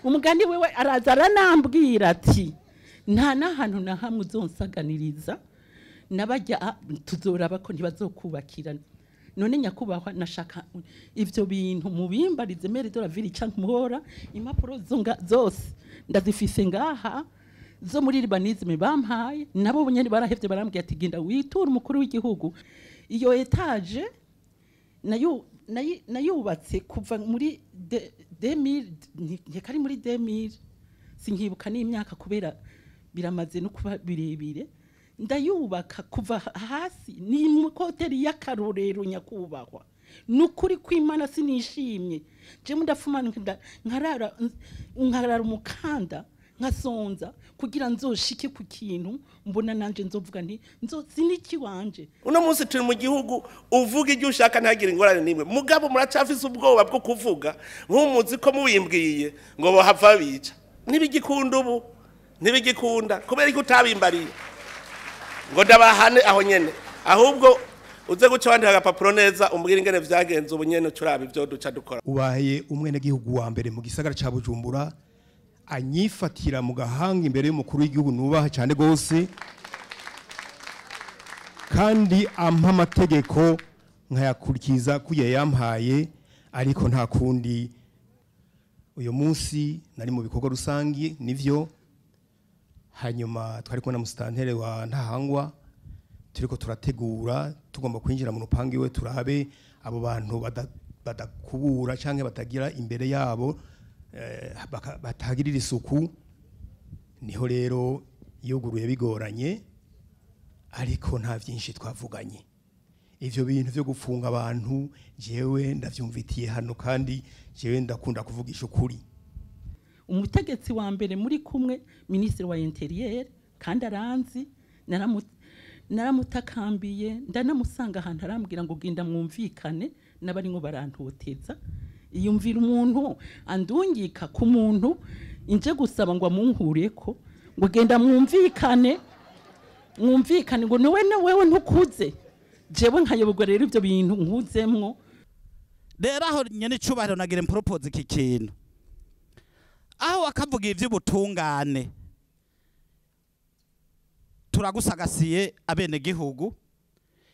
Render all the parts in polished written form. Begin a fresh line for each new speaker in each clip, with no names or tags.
Umugani wewe araza aranambwira ati nta n'ahantu na hamwe uzonsaganiriza, nabajya tuzoraba ko ntibazokubakira. None nyakubahwa, nashaka ivyo bintu mubimbarize maire de la ville canke muhora. Impapuro zose ndazifise ngaha zo muri urbanisme bampaye, nabo nyene barahevye, barambwiye ati genda witure umukuru w'igihugu. Iyo étage nayo nayubatse kuva muri 2000, nkeka ari muri 2000, sinkibuka n'imyaka kubera biramaze no kuba birebire. Ndayubaka kuva hasi, ni mukoteri y'akarorero nyakubahwa. Nukuri kw'Imana sinishimye je, ndafuma nkarara umukanda, nkasonza kugira nzoshike ku kintu mbona nanje nzovuga nti nzo siniki wanje.
Uno munsi turi mu gihugu uvuga ibyo ushaka ntagire ingorane nimwe, mugabo muracafise ubwoba bwo kuvuga, nk'umuzi ko mubimbwiye ngo bohava bica. Ntibigikunda ubu, ntibigikunda. Kubera ko utabimbariye ngo ndabahane aho nyene, ahubwo uze guca wandika agapapuro neza umbwira ingene vyagenze, ubu nyene turaba ivyo duca dukora.
Ubaye umwenegihugu wa mbere mu gisagara ca Bujumbura anyifatira mu gahanga imbere y'umukuru w'igihugu nubaha cyane gose, kandi ampa amategeko nkayakurikiza kuya yampaye. Ariko nta kundi, uyu munsi nari mu bikorwa rusangi nivyo, hanyuma twari kumwe na musitanteri wa Ntahangwa, turiko turategura, tugomba kwinjira mu rupangu iwe turabe abo bantu badakubura canke batagira imbere yabo, batagirira isuku. Niho rero yuguruye bigoranye, ariko nta byinshi twavuganye. Ivyo bintu vyo gufunga abantu jewe ndavyumvitiye hano, kandi jewe ndakunda kuvugisha ukuri.
Umutegetsi wa mbere muri kumwe, ministre wa intérieur, kandi aranzi, naramutakambiye, ndanamusanga ahantu, arambwira ngo genda mwumvikane n'abarimwo barantoteza. Iyumvira umuntu andungika ku muntu inje gusaba ngo amunkureko, ngo genda mwumvikane, mwumvikane, ngo niwe wewe ntukuze, jewe nkayoberwa rero ibyo bintu nkuzemwo.
Rero aho nyene icubahiro nagira propose iki kintu, aho akavuga ivy'ubutungane, turagusagasiye abene gihugu,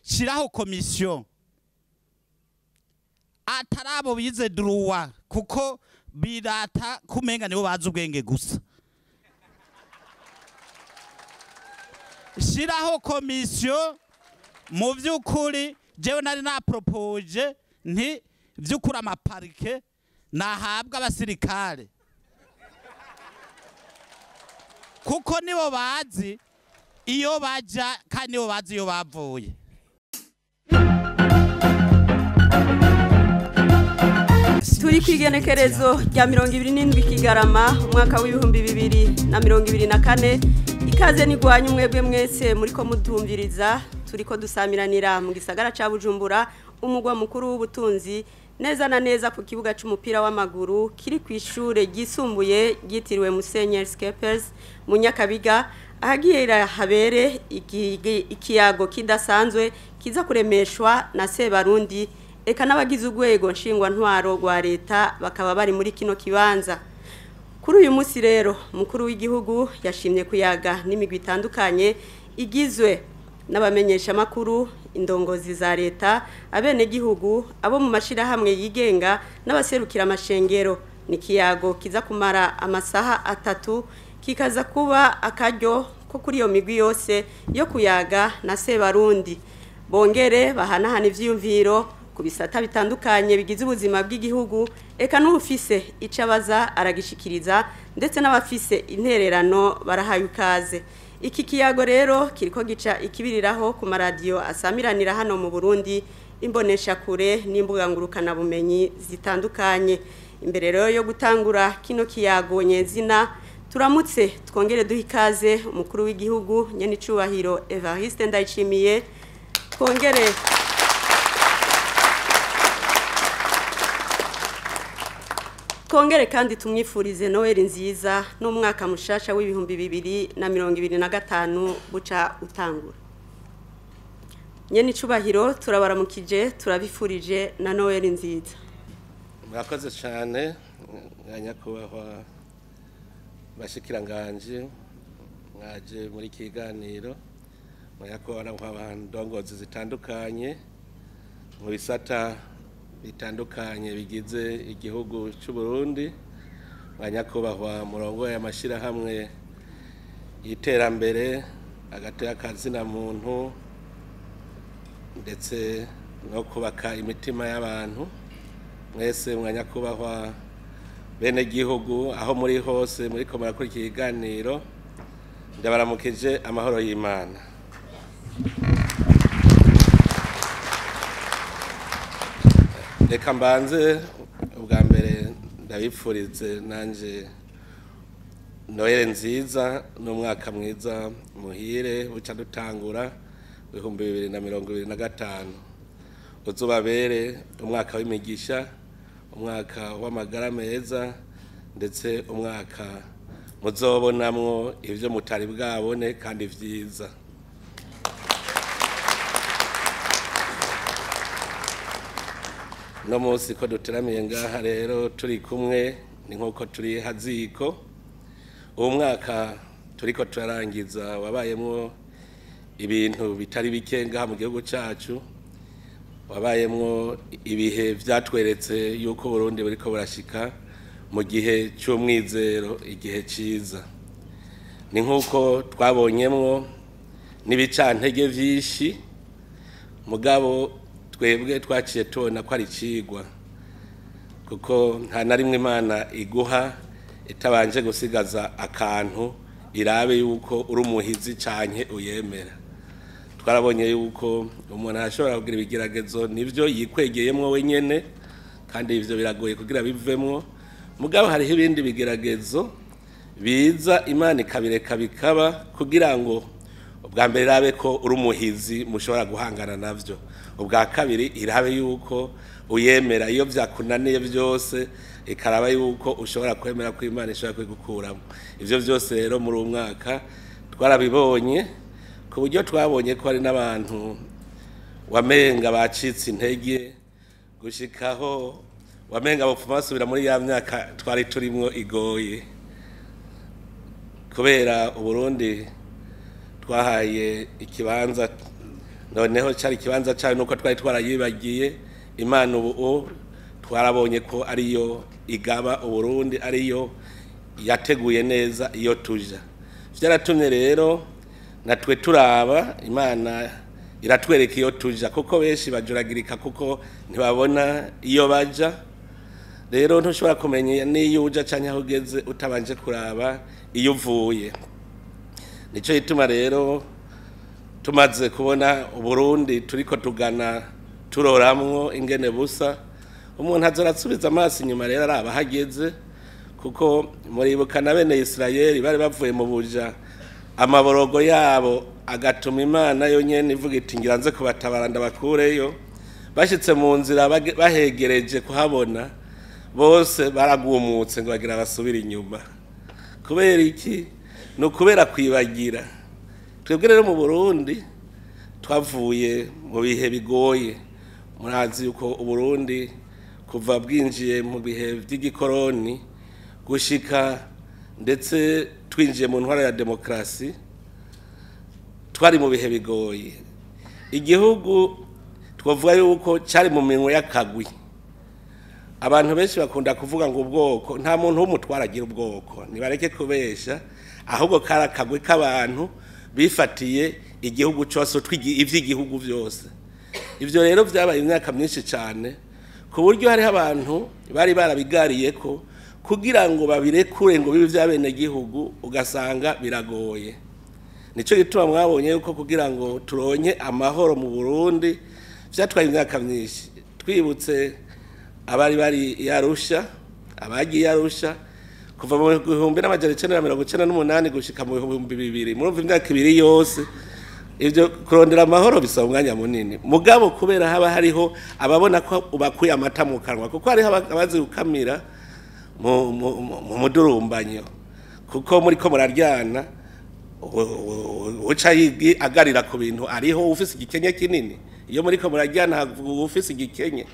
shiraho komisiyo atarabo bize droit, kuko birata kumenga nibo bazi ubwenge gusa. Shiraho komisiyo mu vy'ukuri. Jewe nari napropoje nti vy'ukuri amaparike nahabwa abasirikare, kuko nibo bazi iyo baja kandi nibo bazi iyo bavuye.
Turi ku igenekerezo rya 27 Kigarama umwaka w'2024. Ikaze nigwanye umwebwe mwese muriko mutumviriza. Turiko dusamiranira mu gisagara ca Bujumbura, umugwa mukuru w'ubutunzi, neza na neza ku kibuga c'umupira w'amaguru kiri ku ishure ryisumbuye ryitiriwe Musenyeri Schepers mu Nyakabiga, ahagiye habere ikiyago kidasanzwe kiza kuremeshwa na Sebarundi eka n'abagize urwego nshingwantwaro rwa leta bakaba bari muri kino kibanza. Kuri uyu munsi rero mukuru w'igihugu yashimye kuyaga n'imigwi itandukanye igizwe n'abamenyesha makuru, indongozi za leta, abenegihugu, abo mu mashirahamwe yigenga n'abaserukira amashengero. Ni kiyago kiza kumara amasaha 3, kikaza kuba akaryo ko kuri iyo migwi yose yo kuyaga na Sebarundi, bongere bahanahana ivyiyumviro ku bisata bitandukanye bigize ubuzima bw'igihugu, eka n'ufise icabaza aragishikiriza, ndetse n'abafise intererano barahaye ikaze. Iki kiyago rero kiriko gica ikibiriraho ku maradiyo asamiranira hano mu Burundi, imbonesha kure n'imbuga ngurukana bumenyi zitandukanye. Imbere rero yo gutangura kino kiyago nyezina, turamutse twongere duha ikaze umukuru w'igihugu nyenicubahiro Evariste Ndayishimiye, twongere kandi tumwifurize Noel nziza n'umwaka mushasha w'2025 buca utangura. Nyenicubahiro, turabaramukije, turabifurije na Noel nziza.
Murakoze cyane nyakubahwa. Bashikiranganje mwaje muri kiganiro, mwayakuba ndongozi zitandukanye mu bisata bitandukanye bigize igihugu cy'u Burundi, mwanyakubahwa murongo y'amashirahamwe y'iterambere agateka kazina muntu ndetse no kubaka imitima y'abantu, mwese mwanyakubahwa bene gihugu aho muri hose muri ko murakora ikiganiro, ndabaramukije amahoro y'Imana. Reka mbanze ubwa mbere ndabipfurize nanje Noel nziza n'umwaka mwiza muhire buca dutangura 2025, uzubabere umwaka w'imigisha, umwaka w'amagara meza, ndetse umwaka muzobonamwo ivyo mutari bwabone kandi vyiza. No munsi ko duteramiye ngaha rero turi kumwe ni nkuko turi haziko. Uwo mwaka turiko turarangiza wabayemwo ibintu bitari bike ngaha mu gihugu cacu, wabayemwo ibihe vyatweretse yuko Burundi buriko burashika mu gihe cy'umwizero, igihe ciza. Ni nkuko twabonyemwo n'ibicantege vyinshi, mugabo twebwe twaciye tubona ko ari cigwa, kuko nta na rimwe Imana iguha itabanje gusigaza akantu irabe yuko uri umuhizi canke uyemera. Twarabonye yuko umuntu ashobora kugira ibigeragezo nivyo yikwegeyemwo wenyene, kandi ivyo biragoye kugira bivemwo, mugabo hariho ibindi bigeragezo biza Imana ikabireka bikaba kugira ngo ubwa mbere irabe ko uri umuhizi mushobora guhangana navyo, ubwa kabiri irabe yuko uyemera iyo vyakunaniye vyose, ikaraba yuko ushobora kwemera ko Imana ishobora kwigukuramo. Ivyo vyose rero muri uwo mwaka twarabibonye, ku buryo twabonye ko hari n'abantu wamenga bacitse intege gushikaho wamenga bopfuma basubira muri ya myaka twari turimwo igoye, kubera Uburundi twahaye ikibanza, noneho cari ikibanza cayo nuko twari twarayibagiye. Imana ubu twarabonye ko ariyo igaba Uburundi, ariyo yateguye neza iyo tuja. Vyaratumye rero natwe turaba Imana iratwereka iyo tuja, kuko benshi bajuragirika kuko ntibabona iyo baja. Rero ntushobora kumenya n'iyo uja canke aho ugeze utabanje kuraba iyo uvuye. Nico gituma rero tumaze kubona Uburundi turiko tugana turoramwo ingene busa, umuntu azorasubiza amaso inyuma rero araba hageze, kuko muribuka na bene Isirayeli bari bavuye mu buja, amaborogo yabo agatuma Imana yonyene ivuga iti ngira nze kubatabara ndabakureyo. Bashitse mu nzira bahegereje kuhabona bose baragumutse ngo bagira basubire inyuma. Kubera iki? No kubera kwibagira. Twebwe rero mu Burundi twavuye mu bihe bigoye. Murazi yuko Uburundi kuva bwinjiye mu bihe vy'igikoroni gushika ndetse twinjiye mu ntwara ya demokrasi, twari mu bihe bigoye. Igihugu twavuga yuko cari mu minwe y'akagwi. Abantu benshi bakunda kuvuga ngo ubwoko, nta muntu w'umutwara agira ubwoko, nibareke kubesha, ahubwo kari akagwi k'abantu bifatiye igihugu cyose, ivy'igihugu byose. Ivyo rero vyabaye imyaka myinshi cyane, ku buryo hariho abantu bari barabigariye ko kugira ngo babirekure ngo bibe vy'abenegihugu, ugasanga biragoye. Nico gituma mwabonye yuko kugira ngo turonke amahoro mu Burundi vyatwaye imyaka myinshi. Twibutse abari bari Arusha, abagiye Arusha kuva mu 1998 gushika mu 2000, murumva imyaka ibiri yose. Ivyo kurondera amahoro bisaba umwanya munini, mugabo kubera haba hariho ababona ko ubakuye amata mu kanwa, kuko hariho abazi gukamira mu mudurumbanyo, kuko muri ko muraryana uca agarira ku bintu ariho ufise igikenye kinini. Iyo muri ko muraryana ufise igikenye.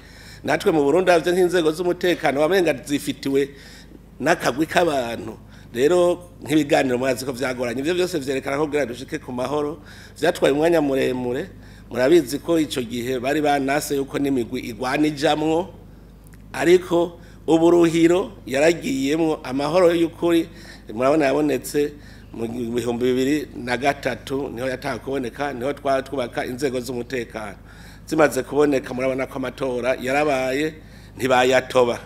Natwe mu Burundi havyo nk'inzego z'umutekano wamenga zifitiwe n'akagwi k'abantu. Rero nk'ibiganiro murazi ko vyagoranye, ivyo byose vyerekana ko kugira dushike ku mahoro vyatwaye umwanya muremure. Murabizi ko ico gihe bari banase yuko n'imigwi igwana ijamwo, ariko uburuhiro yaragiyemwo amahoro y'ukuri murabona yabonetse mu 2003, niho yatanga kuboneka, niho twubaka inzego z'umutekano. Zimaze kuboneka murabona ko amatora yarabaye ntibayatoba.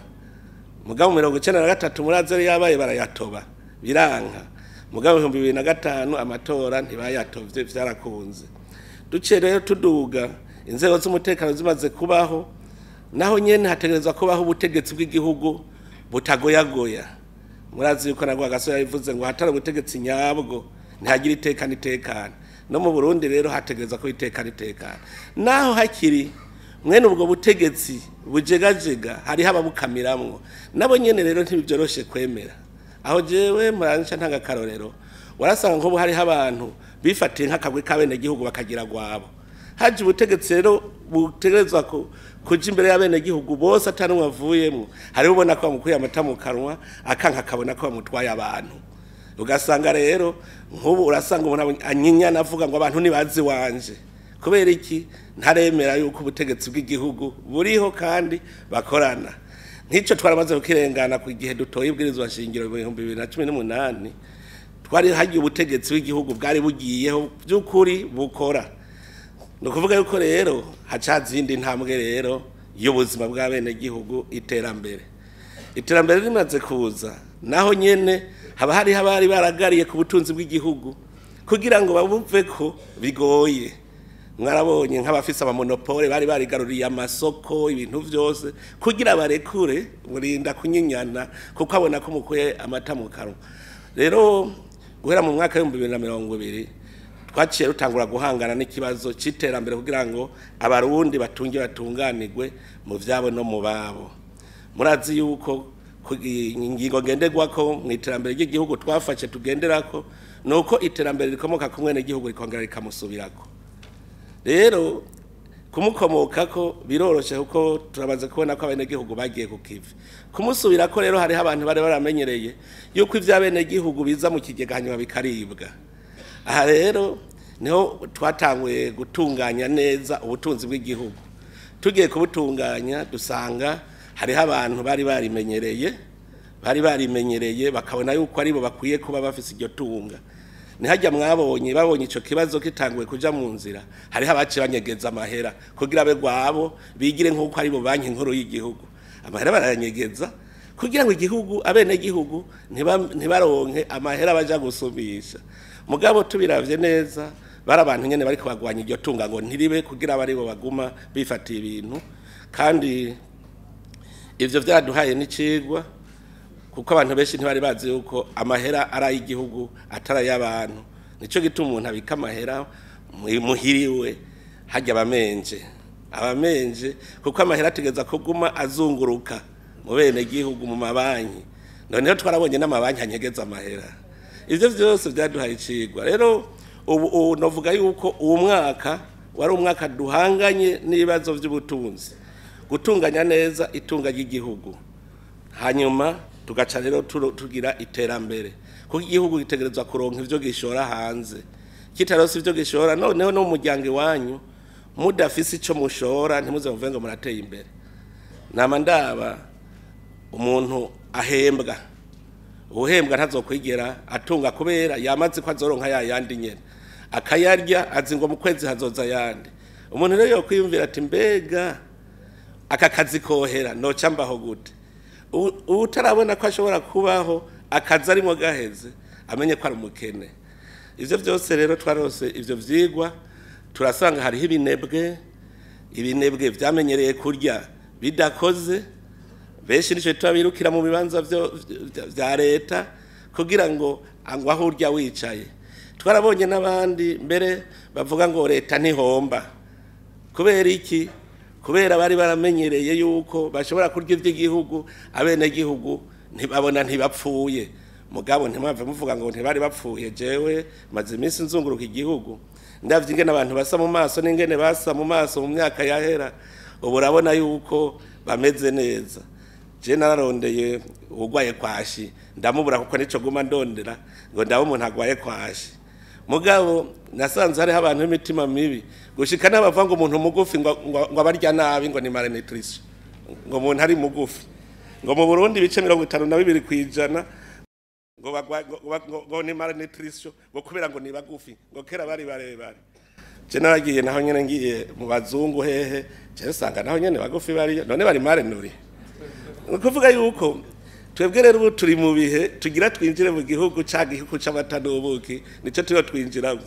Mugabo 1993 muraze yabaye barayatoba biranka. Mugabo 2005 amatora ntibayatovye, vyarakunze. Duce rero tuduga inzego z'umutekano zimaze kubaho, naho nyene hategerezwa kubaho ubutegetsi bw'igihugu butagoyagoya. Murazi yuko nagwa gasore yabivuze ngo hatari ubutegetsi nyabwo ntihagira iteka n'itekana. No mu Burundi rero hategerezwa ko iteka n'itekana. Naho hakiri mwene ubwo butegetsi bujegajega hariho ababukamiramwo, nabo nyene rero ntibyoroshe kwemera. Aho jewe muranca ntanga karorero, warasanga nko hariho abantu bifatiye nk'akagwi k'abenegihugu bakagira gwabo. Haje ubutegetsi rero butegerezwa kuja imbere y'abenegihugu bose atanumwe avuyemwo, hariho ubona ko bamukuye amata mu kanwa akanka akabona ko bamutwaye abantu. Ugasanga rero nk'ubu urasanga umuntu anyinya avuga ngo abantu ntibazi wanje. Kubera iki? Ntaremera yuko ubutegetsi bw'igihugu buriho kandi bakorana. Nk'icyo twaramaze kukirengana ku gihe dutoye ibwirizwa shingiro mu 2018, twari hagiye ubutegetsi bw'igihugu bwari bugiyeho by'ukuri bukora. Ni ukuvuga yuko rero haca zindi ntambwe rero y'ubuzima bw'abenegihugu, iterambere. Iterambere rimaze kuza, naho nyene haba hariho abari baragariye ku butunzi bw'igihugu kugira ngo babuve ko bigoye. Mwarabonye nk'abafise amamonopole bari barigaruriye amasoko ibintu vyose kugira barekure murinda kunyinyana, kuko abona ko mukuye amata mu kanwa. Rero guhera mu mwaka w'ibihumbi bibiri na mirongo ibiri twaciye rutangura guhangana n'ikibazo c'iterambere kugira ngo abarundi batunge batunganirwe mu vyabo no mu babo. Murazi yuko ingingo ngenderwako mu iterambere ry'igihugu twafashe tugenderako nuko iterambere rikomoka ku mwenegihugu rikongera rikamusubirako. Rero kumukomokako biroroshe kuko turamaze kubona ko abenegihugu bagiye ku kivi. Kumusubirako rero hariho abantu bari baramenyereye yuko ivy'abenegihugu biza mu kigega hanyuma bikaribwa. Aha rero niho twatanguye gutunganya neza ubutunzi bw'igihugu. Tugiye kubutunganya dusanga hariho abantu bari barimenyereye bakabona yuko aribo bakwiye kuba bafise iryo tunga. Nihajya mwabonye babonye ico kibazo kitanguye kuja mu nzira, hariho abaciye banyegeza amahera kugira abe gwabo bigire nkuko aribo banki nkuru y'igihugu. Amahera barayanyegeza kugira ngo igihugu abenegihugu ntibaronke amahera baja gusubisha. Mugabo tubiravye neza bari abantu nyene bariko bagwanya iryo tunga ngo ntiribe kugira abaribo baguma bifatiye ibintu. Kandi ivyo vyaduhaye n'icigwa kuko abantu benshi ntibari bazi yuko amahera ari ay'igihugu atari ay'abantu. Nico gituma umuntu abika amahera muhiriwe hajya abamenje kuko amahera ategeza kuguma azunguruka mu bene gihugu mu mabanki. Noneho twarabonye n'amabanki anyegeza amahera. Ivyo vyose vyaduhaye icigwa. Rero ubu novuga yuko uwo mwaka wari umwaka duhanganye n'ibibazo vy'ubutunzi, gutunganya neza itunga ry'igihugu, hanyuma tugaca rero tugira iterambere kuko igihugu gitegerezwa kuronka ivyo gishora hanze. Kitarose ivyo gishora noneho no mu muryango iwanyu mudafise ico mushora ntimuze muvuge ngo murateye imbere. Nama ndaba umuntu ahembwa, uhembwa ntazokwigera atunga kubera yamaze ko azoronka ya yandi nyene akayarya azi ngo mu kwezi hazoza yandi. Umuntu rero yokwiyumvira ati mbega aka kazi kohera noca mbaho gute? Utarabona ko ashobora kubaho akazi arimo gaheze amenye ko ari umukene. Ivyo vyose rero twarose ivyo vyigwa, turasanga hariho ibinebwe vyamenyereye kurya bidakoze. Benshi nico twabirukira mu bibanza vya leta kugira ngo aho urya wicaye. Twarabonye n'abandi mbere bavuga ngo leta ntihomba. Kubera iki? Kubera bari baramenyereye yuko bashobora kurya ivy'igihugu abenegihugu ntibabona ntibapfuye. Mugabo ntimwave muvuga ngo ntibari bapfuye. Jewe maze iminsi nzunguruka igihugu ndavye ingene abantu basa mu maso n'ingene basa mu maso mu myaka yahera, ubu urabona yuko bameze neza. Je nararondeye urwaye kwashi ndamubura, kuko nico guma ndondera ngo ndabe umuntu agwaye kwashi. Mugabo nasanze hariho abantu b'imitima mibi gushika n'abavuga ngo umuntu mugufi ngo abarya nabi, ngo ni malnutrition, ngo umuntu ari mugufi, ngo mu Burundi ibice 52% ngo bagwa ngo ni malnutrition, ngo kubera ngo ni bagufi, ngo kera bari barebare. Je naragiye naho nyene, ngiye mu bazungu hehe, je nsanga naho nyene bagufi bariyo, none bari malnourris. Ni ukuvuga yuko twebwe rero ubu turi mu bihe tugira twinjire mu gihugu ca gihugu c'amata n'ubuki, nico turiho twinjiramo,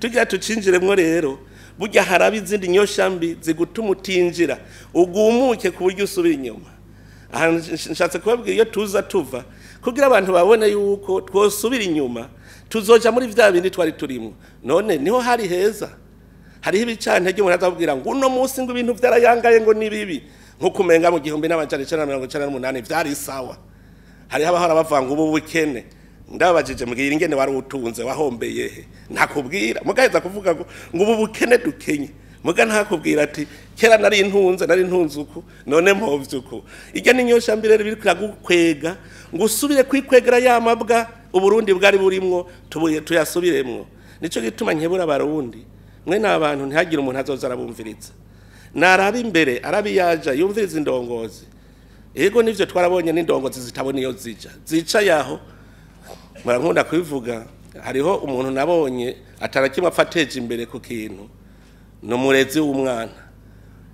tugira tucinjiremwo. Rero burya haraba izindi nyosha mbi zigutuma utinjira, ugumuke ku buryo usubira inyuma. Aha nshatse kubabwira iyo tuza tuva, kugira abantu babone yuko twosubira inyuma tuzoja muri vya bindi twari turimo. None niho hari heza? Hariho ibicantege umuntu azabwira ngo uno munsi ngo ibintu vyarayangaye, ngo ni bibi, nkuko umenga mu 1998 vyari sawa. Hariho abahora bavuga ngo ubu bukene, ndababajije, mbwira ingene wari utunze, wahombeye he? Ntakubwira. Mugaheza kuvuga ngo ubu bukene dukenye, muga ntakubwira ati kera nari ntunze, nari ntunze uku, none mpomvye uku. Irya ni nyosha mbere rero biriko iragukwega ngo usubire kwikwegera ya mabwa Uburundi bwari burimwo, tubuye tuyasubiremwo. Nico gituma nkebura Abarundi mwe n'abantu, ntihagire umuntu azoza arabumviriza, naraba imbere, arabiyaja, yumviriza indongozi. Ego nivyo, twarabonye n'indongozi zitabona iyo zija, zicaye aho. Murankunda kubivuga, hariho umuntu nabonye atarakimwe apfa ateje imbere ku kintu, ni umurezi w'umwana.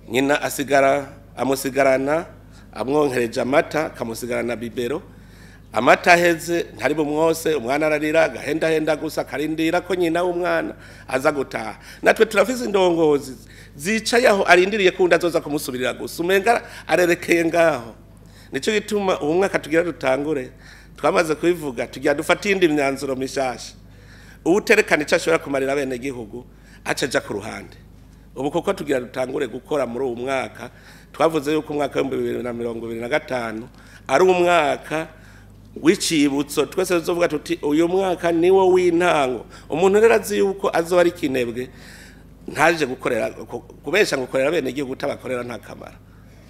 Nyina asigara amusigarana amwonkereje amata, akamusigarana biberon, amata aheze ntari bumwose, umwana ararira, agahendahenda gusa, akarindira ko nyina w'umwana aza gutaha. Natwe turafise indongozi zicaye aho, arindiriye ko undi azoza kumusubirira gusa, umenga arerekeye ngaho. Nico gituma ubu mwaka tugira dutangure, twamaze kubivuga, tugira dufate iyindi myanzuro mishasha. Uwuterekana icyo ashobora kumarira bene gihugu aca aja ku ruhande ubu, kuko tugira dutangure gukora muri uwu mwaka. Twavuze yuko umwaka w'2025 ari umwaka w'icibutso, twese tuzovuga tuti uyu mwaka niwo w'intango. Umuntu rero azi yuko azoba ari kinebwe, ntaje gukorera, kubesha ngo ukorera bene gihugu utabakorera, nta kamaro,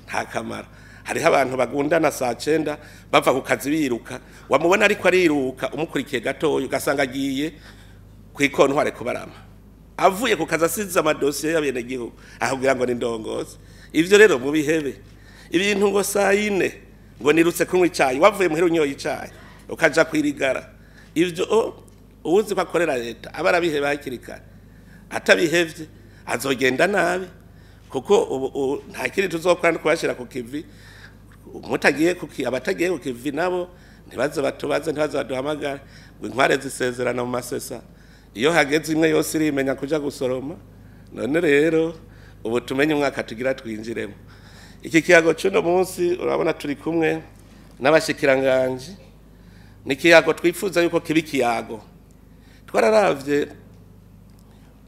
nta kamaro. Hariho abantu bagundana saa 9 bava ku kazi biruka, wamubona ariko ariruka, umukurikiye gatoya ugasanga agiye ku ikontware kubarama, avuye ku kazi, asize amadosiye y'abenegihugu, akubwira ngo ni ndongozi. Ivyo rero mubihebe. Ibintu ngo saa 4 ngo nirutse kunywa icayi, wavuye muhira unyoye icayi ukaja kwirigara, ivyo uwuzi ko akorera leta aba arabiheba hakiri kare. Atabihevye azogenda nabi, kuko ubu nta kindi tuzokora no kubashira ku kivi. Mutagiye kuki, abatagiye ku kivi nabo ntibaze batubaze, ntibaze baduhamagare. Ngo inkware zisezerana mu masesa, iyo hageze imwe yose irimenya kuja gusoroma. None rero ubu tumenye umwaka tugira twinjiremo. Iki kiyago c'uno munsi, urabona turi kumwe n'abashikiranganji, ni ikiyago twifuza yuko kiba ikiyago. Twararavye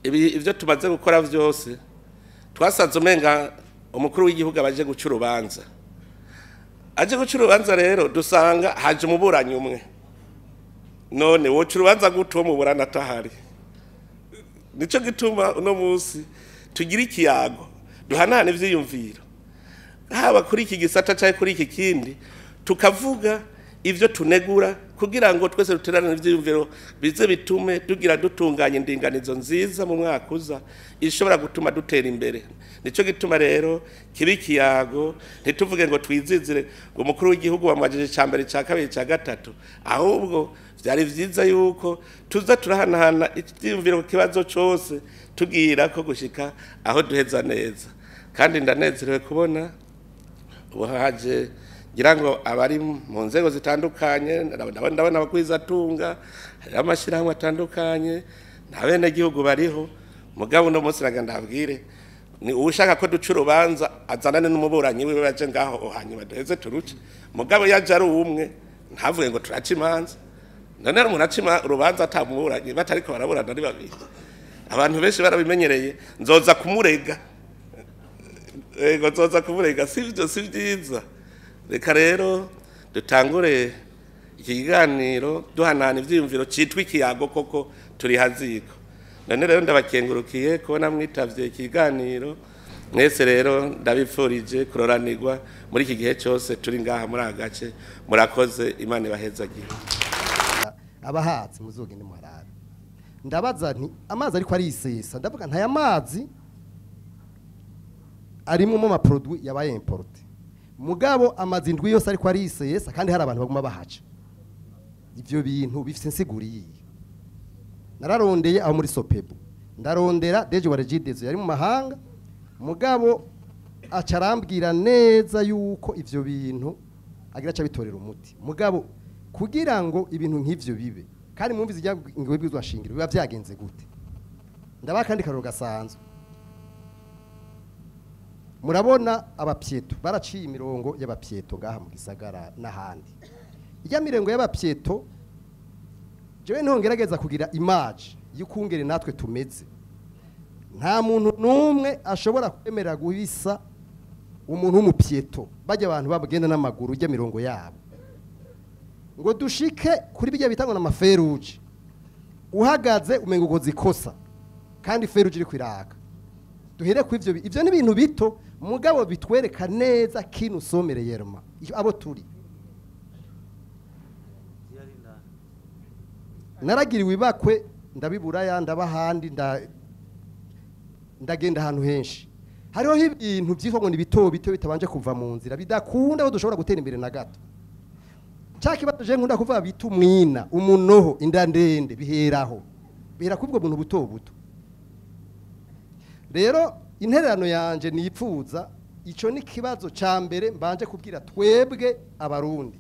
ivyo tumaze gukora vyose, twasanze umenga umukuru w'igihugu abaje guca urubanza. Aje guca urubanza rero, dusanga haje umuburanyi umwe. None woca urubanza gute uwo muburana atahari? Nico gituma uno munsi tugira ikiyago, duhanahana ivyiyumviro, haba kuri iki gisata canke kuri iki kindi, tukavuga ivyo tunegura, kugira ngo twese duterane ivyiyumviro bize bitume tugira dutunganya indinganizo nziza mu mwaka uza, ishobora gutuma dutera imbere. Nico gituma rero kiba ikiyago, ntituvuge ngo twizizire ngo umukuru w'igihugu wamwajije ica mbere, ica kabiri, ica gatatu. Ahubwo vyari vyiza yuko tuza turahanahana ivyiyumviro ku kibazo cose, tugira ko gushika aho duheza neza. Kandi ndanezerewe kubona ubu haje, ngira ngo abari mu nzego zitandukanye, ndabona abagwizatunga, hariho amashyirahamwe atandukanye, nta benegihugu bariho. Mugabo uno munsi nagira ndabwire, ni uwushaka ko duca urubanza azanane n'umuburanyi wiwe, baje ngaho, hanyuma duheze turuce. Mugabo yaje ari umwe, ntavuge ngo turaca imanza. None hari umuntu aca urubanza atamuburanyi, batariko baraburana ari babiri? Abantu benshi barabimenyereye, nzoza kumurega, ego nzoza kumurega. Sivyo, si vyiza. Reka rero dutangure iki kiganiro duhanahana ivyiyumviro, citwa ikiyago koko turi haziko. None rero ndabakengurukiye kubona mwitavye ikiganiro. Mwese rero ndabipfurije kuroranirwa muri iki gihe cyose turi ngaha muri aka gace. Murakoze, Imana ibahezagiye.
Abahatsi muzogende muharabe. Ndabaza nti amazi ariko arisesa, ndavuga ntaya mazi arimo mu ma produit yabaye importé, mugabo amazi indwi yose ariko arisesa kandi hari abantu baguma bahaca. Ivyo bintu bifise insiguriye. Nararondeye aho muri Sopebu, ndarondera DG wa Regideso yari mu mahanga, mugabo aca arambwira neza yuko ivyo bintu agira aca bitorera umuti. Mugabo kugira ngo ibintu nk'ivyo bibe, kandi mwumvise ingingo y'ibwirizwa shingiro, biba vyagenze gute? Ndabaha kandi karoro gasanzwe. Murabona abapyeto baraciye imirongo y'abapyeto ngaha mu gisagara n'ahandi. Ijya mirongo y'abapyeto, jewe ntongerageza kugira image y'ukungere natwe tumeze. Nta muntu n'umwe ashobora kwemera guhisa umuntu w'umupyeto, bajya abantu bagenda n'amaguru ijya mirongo yabo ngo dushike kuri bijya bitangwa na maferuje, uhagaze umenga ukoze ikosa kandi feruje iri kwiraka. Duhere ku ivyo. Ivyo ni ibintu bito, mugabo bitwereka neza kintu usomere yerma abo turi. Naragiriwe ibakwe, ndabiburaya, ndabahandi, ndagenda ahantu henshi. Hariho ibintu byitwa ngo ni bito bito bitabanje kuva mu nzira, bidakunda aho dushobora gutera imbere na gato. Cya kibazo je nkunda kuvuga bita umwina, umunoho, inda ndende, biheraho bihera kubwo buntu buto buto. Rero intererano yanje nipfuza, ico ni kibazo ca mbere mbanje kubwira twebwe Abarundi,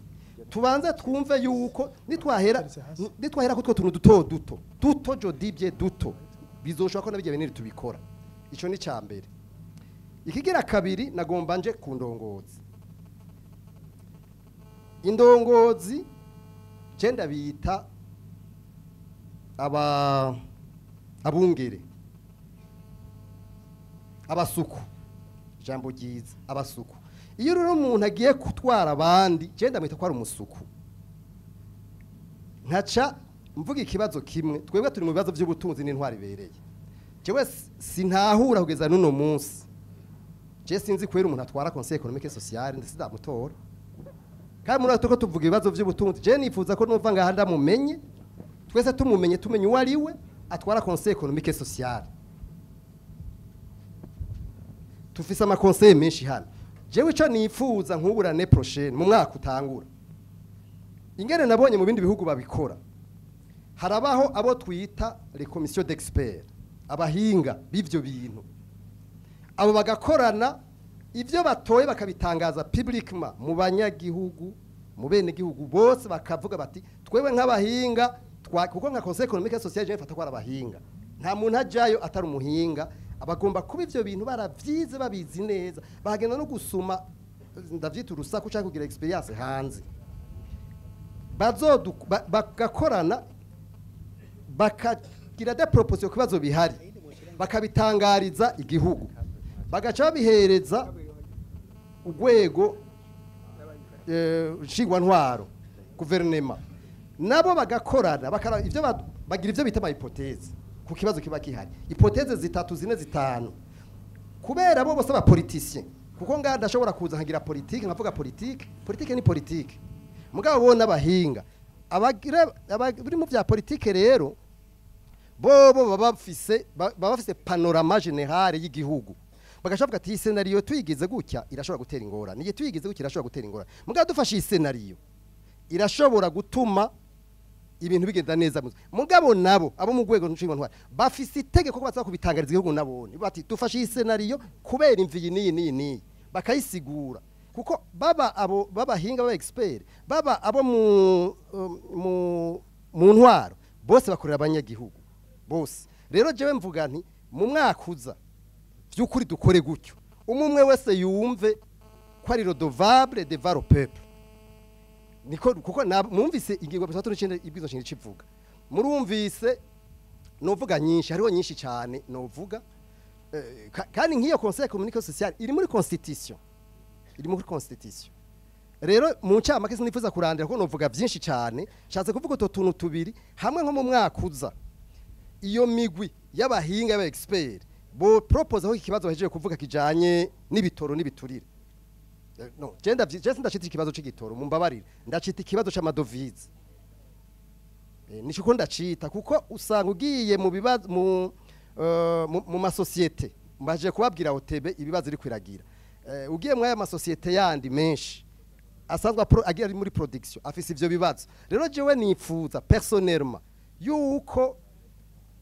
tubanze twumve yuko nitwahera kutwo tuntu duto duto duto jodibye duto, bizoshobora ko nabijya binini tubikora. Ico ni ca mbere. Ikigira kabiri, nagomba nje ku ndongozi. Indongozi je ndabita aba abungere, abasuku, ijambo ryiza, abasuku. Iyo rero umuntu agiye gutwara abandi, je ndamwita ko ari umusuku. Nkaca mvuga ikibazo kimwe: twebwe turi mu bibazo by'ubutunzi n'intwari ibereye. Jewe sintahura kugeza n'uno munsi, je sinzi kwera umuntu atwara Conseil économique et social, ndetse ndamutora. Kandi muri ko tuvuga ibibazo by'ubutunzi, je nifuza ko numva ngaha ndamumenye, twese tumumenye, tumenye uwo ari we atwara Conseil économique et social. Tufise ama conseil menshi hano. Jewe ico nifuza, nk'ubu l'année prochaine, mu mwaka utangura, ingene nabonye mu bindi bihugu babikora, harabaho abo twita les commissions d'experts, abahinga b'ivyo bintu. Abo bagakorana, ibyo batoye bakabitangaza publiquement mu banyagihugu, mu bene gihugu bose, bakavuga bati twebwe nk'abahinga kuko nka Conseil économique et social je mfata ko ari abahinga, nta muntu ajayo atari umuhinga. Abagomba kuba ivyo bintu baravyize, babizi neza, bagenda no gusuma, ndavyita urusaku, cyangwa kugira expérience hanze. Bagakorana, bakagira des propositions ku bibazo bihari, bakabitangariza igihugu, bagaca babihereza urwego nshingwantwaro, guverinema, nabo bagakorana, bakara ivyo bagira ivyo bita ama hypothèses ku kibazo kiba gihari, hypothèses zitatu, zine, zitanu. Kubera bo bose aba politicien, kuko ngaha ndashobora kuza nkagira politique, nkavuga politique, politique ni politique, mugabo bo n'abahinga abagira abari mu vya politique. Rero bobo baba bafise panorama générale y'igihugu, bagashavuga ati iyi scénario tuyigize gutya irashobora gutera ingorane, iyi tuyigize gutya irashobora gutera ingorane, mugabo dufashe iyi scénario irashobora gutuma ibintu bigenda neza. Mugabo nabo abo mu rwego ntwari bafise itegeko ko baza kubitangariza igihugu nabone bati dufashe iyi scénario kubera imvi iyi n'iyi n'iyi n'iyi, bakayisigura, kuko baba abo babahinga, baba expert, baba abo mu ntwaro, bose bakorera abanyagihugu bose. Rero jewe mvuga nti mu mwaka uza by'ukuri dukore gutyo, umwe umwe wese yumve ko ari redevable devant le peuple. Niko kuko mwumvise ingingo 39 ibwizo shingiro civuga, murumvise novuga nyinshi, hariho nyinshi cyane novuga. Kandi nk'iyo Conseil économique et social iri muri constitution, iri muri constitution. Rero mu ncamake sinifuza kurandira ko novuga byinshi cyane, nshatse kuvuga utwo tuntu tubiri hamwe. Nko mu mwaka uza, iyo migwi y'abahinga, y'aba expert. Bo propose aho ikibazo bahejeje kuvuga kijanye n'ibitoro n'ibiturire. No, je ndavye ndacita ikibazo c'igitoro, mumbabarire, ndacita ikibazo c'amadovize. Nico ndacita kuko usanga ugiye mu bibazo mu masosiyete, mbaje kubabwira OTB ibibazo iri kwiragira. Ugiye mu aya masosiyete yandi menshi asanzwe agiye ari muri production afise ivyo bibazo. Rero jewe nipfuza personnellement yuko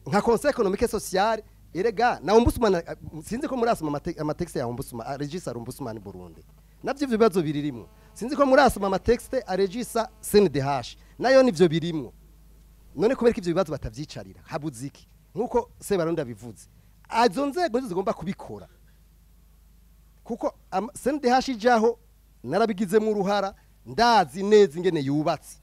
nka Conseil économique et social, erega na ombudsman, sinzi ko murasoma amatexte ya ombudsman regisa ombudsman Burundi, navyo ivyo bibazo biririmo. Sinzi ko murasoma amatexte aregisa CNDH, nayo nivyo birimwo. None kubera ko ivyo bibazo batavyicarira, habuze iki? Nkuko Sebarundi abivuze, azo nzego nizo zigomba kubikora, kuko CNDH ijaho narabigizemo uruhara, ndazi neza ingene yubatse.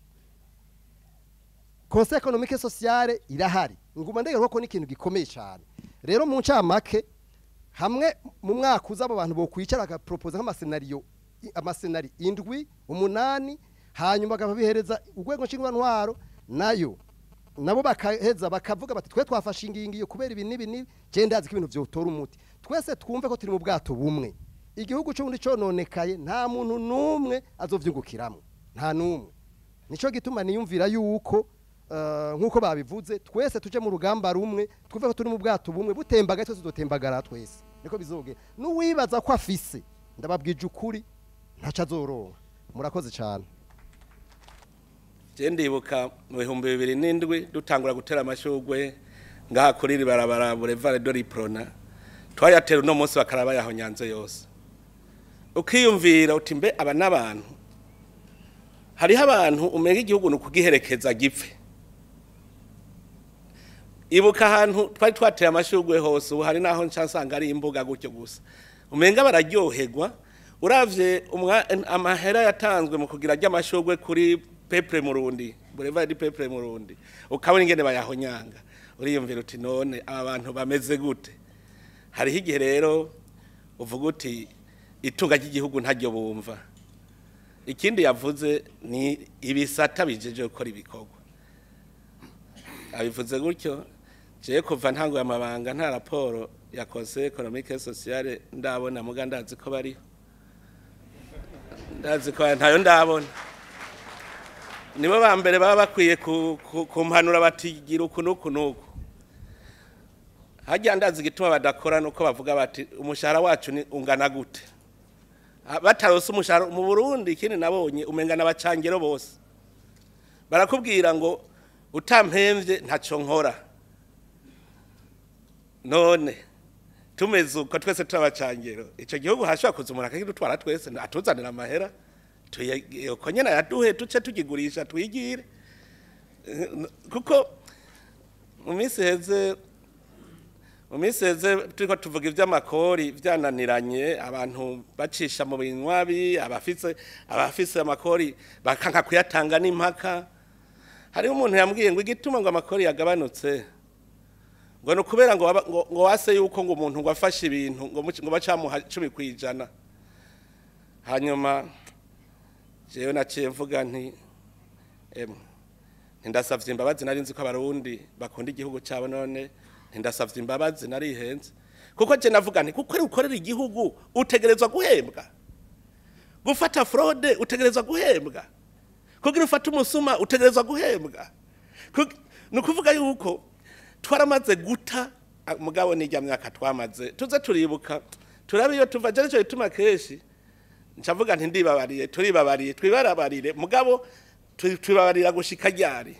Conseil économique et social irahari, nguma ndegera ko ni ikintu gikomeye cyane. Rero mu ncamake, hamwe mu mwaka uza abo bantu bokwicara bakapropose nk'amascenario, amascenari 7 8, hanyuma bakabihereza urwego nshingwantwaro, nayo nabo bakaheza bakavuga bati twe twafashe ingingo iyo kubera ibi n'ibi n'ibi. Je ndazi ko ibintu vyotora umuti, twese twumve ko turi mu bwato bumwe. Igihugu c'ubundi cononekaye, nta muntu n'umwe azovyungukiramo, nta n'umwe. Nico gituma niyumvira yuko nkuko babivuze, twese tuje mu rugamba rumwe, twumve ko turi mu bwato bumwe, butembaga twese dutembagara twese, niko bizogera. N'uwibaza ko afise, ndababwije ukuri, ntaco azoronka. Murakoze cyane.
Je ndibuka mu 2007 dutangura gutera amashugwe ngaha kuri iri barabara Boulevard de l'Uprona, twayatera uno munsi bakaraba yaho nyanze yose. Ukiyumvira uti mbe aba n'abantu, hariho abantu umenga igihugu nukugiherekeza gipfe. Ibuka ahantu twari twateye amashugwe hose, ubu hari naho nca nsanga ari imbuga gutyo gusa, umenga bararyoherwa. Uravye amahera yatanzwe mu kugira ry'amashugwe kuri Peuple Murundi, Boulevard du Peuple Murundi, ukabona ingene bayahonyanga, uriyumvira uti none aba bantu bameze gute? Hariho igihe rero uvuga uti itunga ry'igihugu ntaryo bumva. Ikindi yavuze ni ibisata bijeje gukora ibikorwa, abivuze gutyo. Jewe kuva ntanguye amabanga nta raporo ya Conseil économique et social ndabona, muga ndazi ko bariho, ndazi ko ntayo ndabona. Nibo ba mbere baba bakwiye kumpanura batigira uku n'uku n'uku. Harya ndazi igituma badakora nuko bavuga bati umushahara wacu ni ungana gute. Batarose umushahara mu Burundi, ikindi nabonye umenga n'abacangero bose barakubwira ngo utampemvye ntaco nkora. None tumeze uko twese turabacangero, ico gihugu hashobora kuza umuntu akakidutwara twese, atuzanira amahera uko nyene yaduhe, tuce tugigurisha twigire. Kuko mu minsi heze turiko tuvuga ivy'amakori vyananiranye, abantu bacisha mu binywabi, abafise amakori bakanka kuyatanga n'impaka. Hariho umuntu yambwiye ngo igituma ngo amakori yagabanutse ngo ni ukubera ngo wase yuko ngo umuntu ngo afashe ibintu ngo bacamuha 10%. Hanyuma jewe naciye mvuga nti ndasavye imbabazi, nari nzi ko abarundi bakunda igihugu cabo, none ndasavye imbabazi narihenze. Kuko je navuga nti kuko ukorera igihugu utegerezwa guhembwa, gufata fraude utegerezwa guhembwa, kugira ufate umusuma utegerezwa guhembwa. Ni ukuvuga yuko twaramaze guta mugabo n'ijya myaka twamaze tuze turibuka turabe iyo tuva. Je nico gituma kenshi ncavuga nti ndibabariye, turibabariye, twibarabarire, mugabo twibabarira gushika ryari?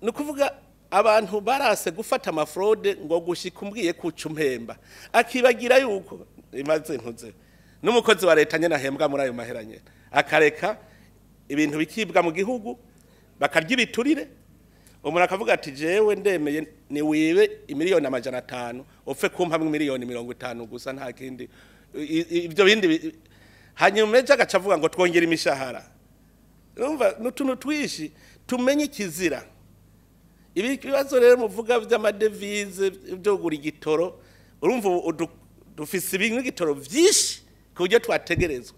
Ni ukuvuga abantu barase gufata amafraude ngo gushika umbwiye kuca umpemba, akibagira yuko imaze ntuze n'umukozi wa leta nyene ahembwa muri ayo mahera nyene, akareka ibintu bikibwa mu gihugu, bakarya ibiturire. Umuntu akavuga ati jewe ndemeye ni wibe 500,000,000 upfe kumpa 50,000,000 gusa, nta kindi ibyo bindi. Hanyuma ejo agaca avuga ngo twongere imishahara. Urumva n'utuntu twishi tumenye ikizira. Ibi bibazo rero muvuga vy'amadevize byo kugura igitoro, urumva dufise ibintu igitoro vyinshi ku buryo twategerezwa.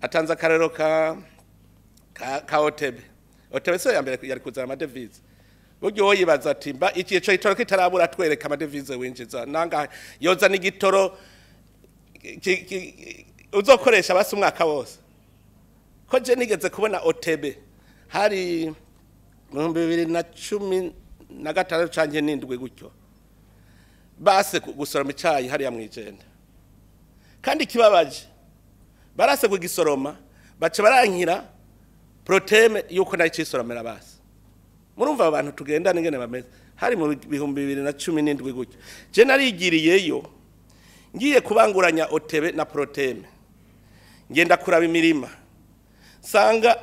Atanze akarero ka OTB. OTB so ya mbere yari kuzana amadevize. Buryo woyibaza ati mba iki ico gitoro kitarabura twereka amadevize winjiza nangahe, yozana igitoro uzokoresha basi umwaka wose. Ko je nigeze kubona OTB hari mu 2016 canke n'indwi gutyo, base gusoroma icayi hariya mwijenda, kandi kibabaje barase kugisoroma baca barankira proteme yuko nayo cisoromera base. Murumva abantu tugendana ingene bameze. Hari mu 2017 gutyo, je narigiriyeyo ngiye kubanguranya OTB na proteme, ngenda kuraba imirima sanga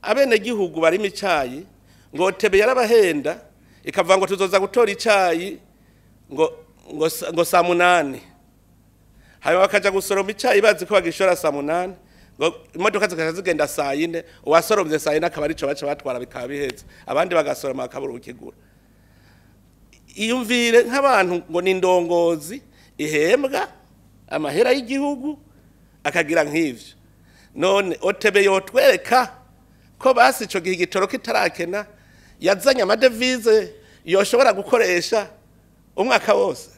abene gihugu barimo icayi ngo OTB yarabahenda ikavuga ngo tuzoza gutora icayi ngo saa 8, hanyuma bakaja gusoroma icayi bazi ko bagishora saa 8, ngo imodoka zikaja zigenda saa 4, uwasoromye saa 4 akaba arico baca batwara bikaba biheze, abandi bagasoroma bakabura ukigura. Iyumvire nk'abantu ngo ni indongozi ihembwa amahera y'igihugu akagira nk'ivyo. None OTB yotwereka ko basi ico gihe igitoro kitarakena yazanye amadevize yoshobora gukoresha umwaka wose.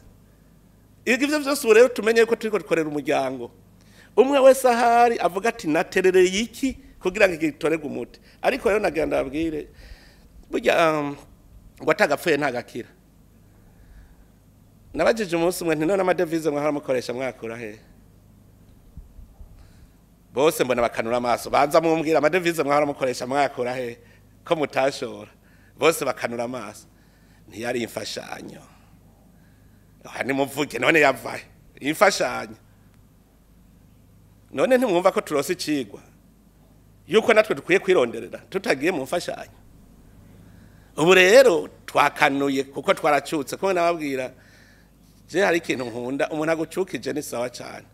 Ivyo vyose rero tumenye ko turiko dukorera umuryango umwe wese ahari avuga ati naterereye iki kugira ngo gitorerwe umuti. Ariko rero nagira ndababwire burya ngo atagapfuye ntagakira. Nabajije umunsi umwe nti none amadevize mwahora mukoresha mwakura he? Bose mbona bakanura amaso, banza mumbwira amadevize mwahora mukoresha mwakura he ko mutashora? Bose bakanura amaso, ntiyari imfashanyo. Aha nimuvuge none yavahe imfashanyo? None ntimwumva ko turose icigwa yuko natwe dukwiye kwironderera tutagiye mu mfashanyo? Ubu rero twakanuye kuko twaracutse. Ko nababwira je hari ikintu nkunda, umuntu agucukije ni sawa cyane,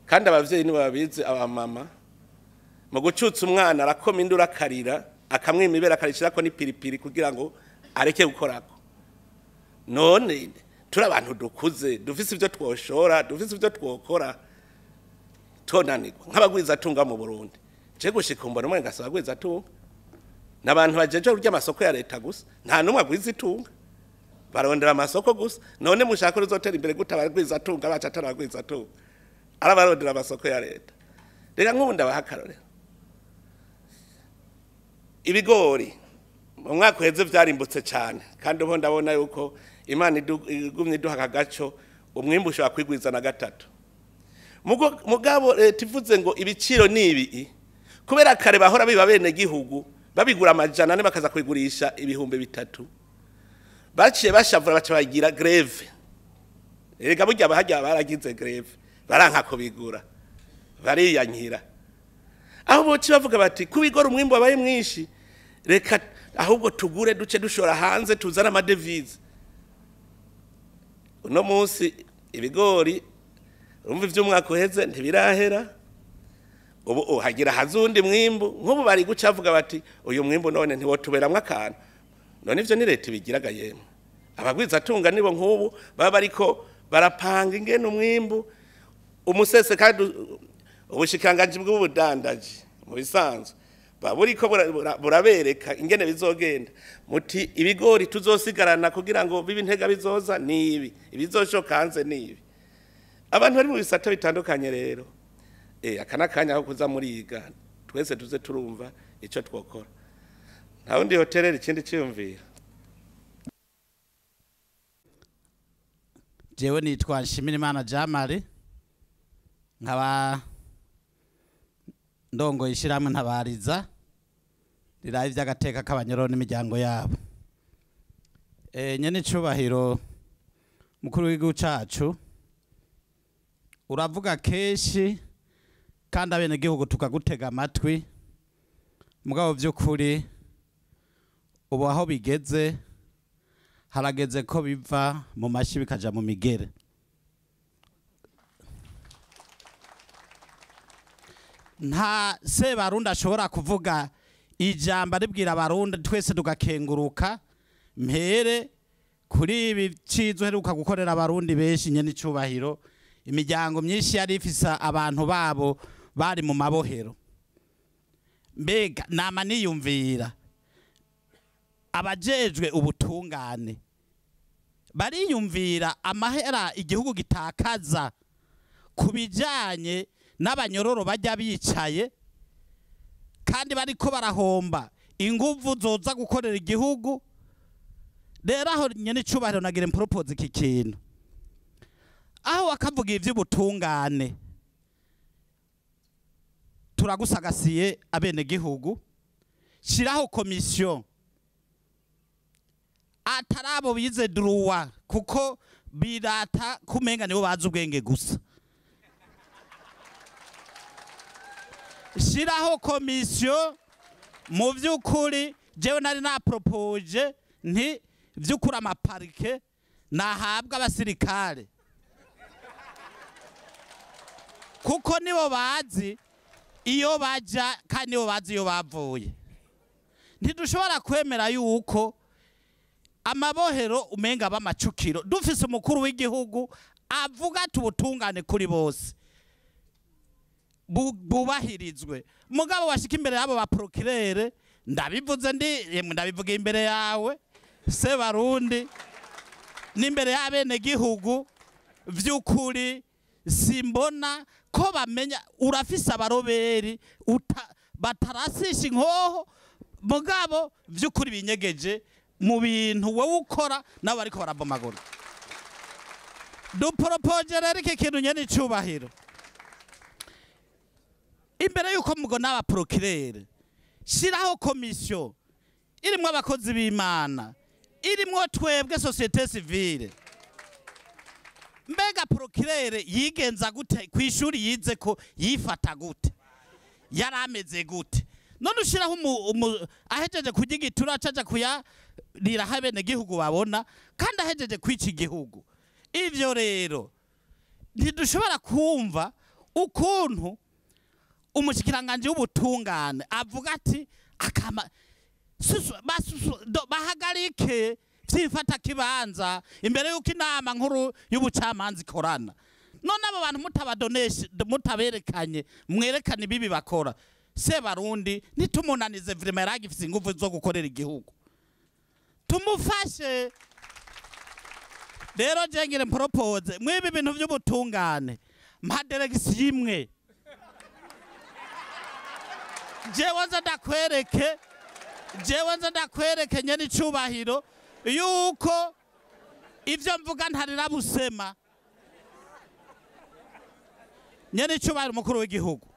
kandi abavyeyi nibo babizi, abamama mu gucutsa umwana arakoma indura akarira akamwima ibere akarishirako n'ipiripiri kugira ngo areke gukorako. None turi abantu dukuze dufise ivyo twoshora, dufise ivyo twokora, tonanirwa nk'abagwiza tunga mu Burundi. Je gushika mbona umwe ngasaba agwiza tunga n'abantu bajeje urya amasoko ya leta gusa, nta numwe agwiza itunga, barondera amasoko gusa. None mushaka ruzotera imbere gute abagwiza tunga baca ataragwiza tunga arabarondera amasoko ya leta? Reka nk'ubu ndabaha akarorero. Ibigori mu mwaka uheze vyarimbutse cyane, kandi ubu ndabona yuko Imana igumye iduha akagaco umwimbu ushobora kwigwiza na 3. Mugabo leta ivuze ngo ibiciro ni ibi, kubera kare bahora biba bene gihugu babigura 400 bakaza kwigurisha 3000, baciye bashavura baca bagira greve. Erega burya bahajya baragize greve, baranka kubigura, bariyankira. Aho boci bavuga bati kubigora umwimbu wabaye mwinshi, reka ahubwo tugure duce dushora hanze tuzana amadevize. Uno munsi ibigori urumva ivy'umwaka uheze ntibirahera, ubu hagira hazundi mwimbu. Nk'ubu bari guca bavuga bati uyu mwimbu none ntiwotuberamwo akantu. None ivyo ni leta ibigiraga yemwe. Abagwiza tunga nibo nk'ubu baba bariko barapanga ingene umwimbu umusese, kandi ubushikiranganji bw'ubudandaji mu bisanzwe baburiko burabereka ingene bizogenda. Muti ibigori tuzosigarana kugira ngo bibe intega bizoza ni ibi, ibizoshoka hanze ni ibi. Abantu bari mu bisata bitandukanye rero aka nakanya aho kuza muriga twese tuze turumva ico twokora. Nta wundi hoteleri ikindi ciyumvira.
Jewe nitwa Nshimirimana Jamari, nkaba ndongo ishiramwe ntabariza riraye ivy'agateka k'abanyoro n'imiryango yabo. Nyene icubahiro mukuru w'igihugu cacu, uravuga kenshi kandi abenegihugu tukagutega amatwi, mugabo vy'ukuri ubu aho bigeze harageze ko biva mu mashi bikaja mu migere. Nta Sebarundi ashobora kuvuga ijambo aribwira abarundi twese tugakenguruka mpere kuri ibi cizo heruka gukorera abarundi benshi nyene icubahiro. Imiryango myinshi yari ifise abantu babo bari mu mabohero. Mbega nama niyumvira Abajejwe ubutungane bariyumvira amahera igihugu gitakaza ku bijyanye n'abanyororo bajya bicaye kandi bariko barahomba inguvu zoza gukorera igihugu. Rero aho nyene icubahiro nagira propose iki kintu, aho wakavuga ivy'ubutungane, turagusagasiye abene gihugu, shiraho komisiyo atarabo bize droit, kuko birata kumenga nibo bazi ubwenge gusa. Shiraho komisiyo mu vy'ukuri, jewe nari napropoje nti vy'ukuri amaparike nahabwa abasirikare, kuko nibo bazi iyo baja kandi nibo bazi iyo bavuye. Ntidushobora kwemera yuko amabohero umenga b'amacukiro. Dufise umukuru w'igihugu avuga ati ubutungane kuri bose bubahirizwe, mugabo washika imbere yabo ba procureur, ndabivuze ndi yemwe, ndabivuga imbere yawe se Barundi n'imbere y'abene gihugu, vy'ukuri simbona ko bamenya. Urafise abaroberi batarasisha inkoho, mugabo vy'ukuri binyegeje mu bintu wowe ukora nabo bariko barabomagura. Duporopoje rero iki kintu nyene icubahiro, imbere yuko mugona aba procureur, shiraho komisiyo irimwo abakozi b'Imana, irimwo twebwe société civile. Mbega procureur yigenza gute kw'ishuri yize, ko yifata gute, yarameze gute? None ushiraho ahejeje kurya igitura acaja kuyarira abene gihugu babona, kandi ahejeje kwica igihugu. Ivyo rero ntidushobora kumva ukuntu umushikiranganje w'ubutungane avuga ati akama susu, basusu, bahagarike vyifata kibanza imbere yuko inama nkuru y'ubucamanza ikorana. None abo bantu mutabadoneshe, mutaberekanye, mwerekane ibibi bakora, se Barundi nitumunanize. Vraiment yaragifise ingufu zo gukorera igihugu, tumufashe. Rero je ngire propose mwibi bintu by'ubutungane, mpa direction imwe, jewe nza ndakwereke, jewe nza ndakwereke nyene icubahiro yuko ivyo mvuga ntarira busema. Nyene icubahiro umukuru w'igihugu,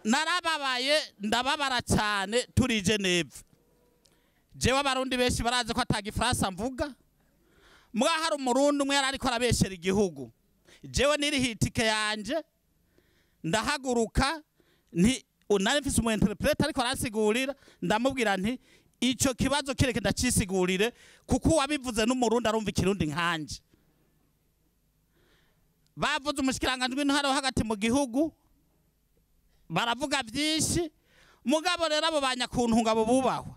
narababaye, ndababara cyane turi Geneve. Jewe Abarundi benshi barazi ko ata gifaransa mvuga, mbwa hari Umurundi umwe yari ariko arabeshera igihugu. Jewe nirihiye itike yanje ndahaguruka, nti nari mfise umu interprète ariko aransigurira, ndamubwira nti ico kibazo kireke ndacisigurire, kuko uwabivuze n'Umurundi arumva ikirundi nkanje. Bavuze umushikiranganje w'intwaro hagati mu gihugu, baravuga vyinshi, mugabo rero abo banyakuntunga abo bubahwa,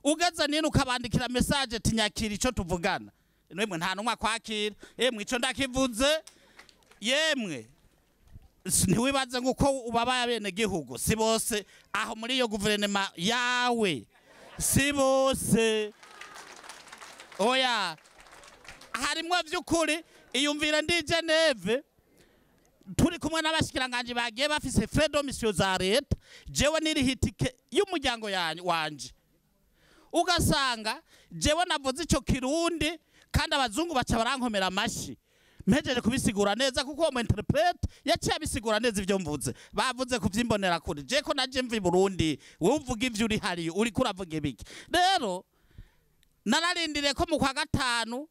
ugeze nini ukabandikira message ati nyakira ico tuvugana, nemwe nta numwe akwakira. Yemwe ico ndakivuze, yemwe ntiwibaze nguko ubabaye abene gihugu si bose aho muri iyo guverinoma yawe, si bose, oya, harimwo vy'ukuri. Iyumvire ndi Geneve turi kumwe n'abashikiranganje bagiye bafise frais de mission za leta, jewe niriha itike y'umuryango wanje, ugasanga jewe navuze ico kirundi kandi abazungu baca barankomera amashi mpejeje kubisigura neza, kuko uwo mu interprète yaciye abisigura neza ivyo mvuze. Bavuze kuvyimbonera kure, je ko naje mva i Burundi, wowe uvuga ivyo uri hariyo uriko uravuga ibiki? Rero nararindiriye ko mu kwa gatanu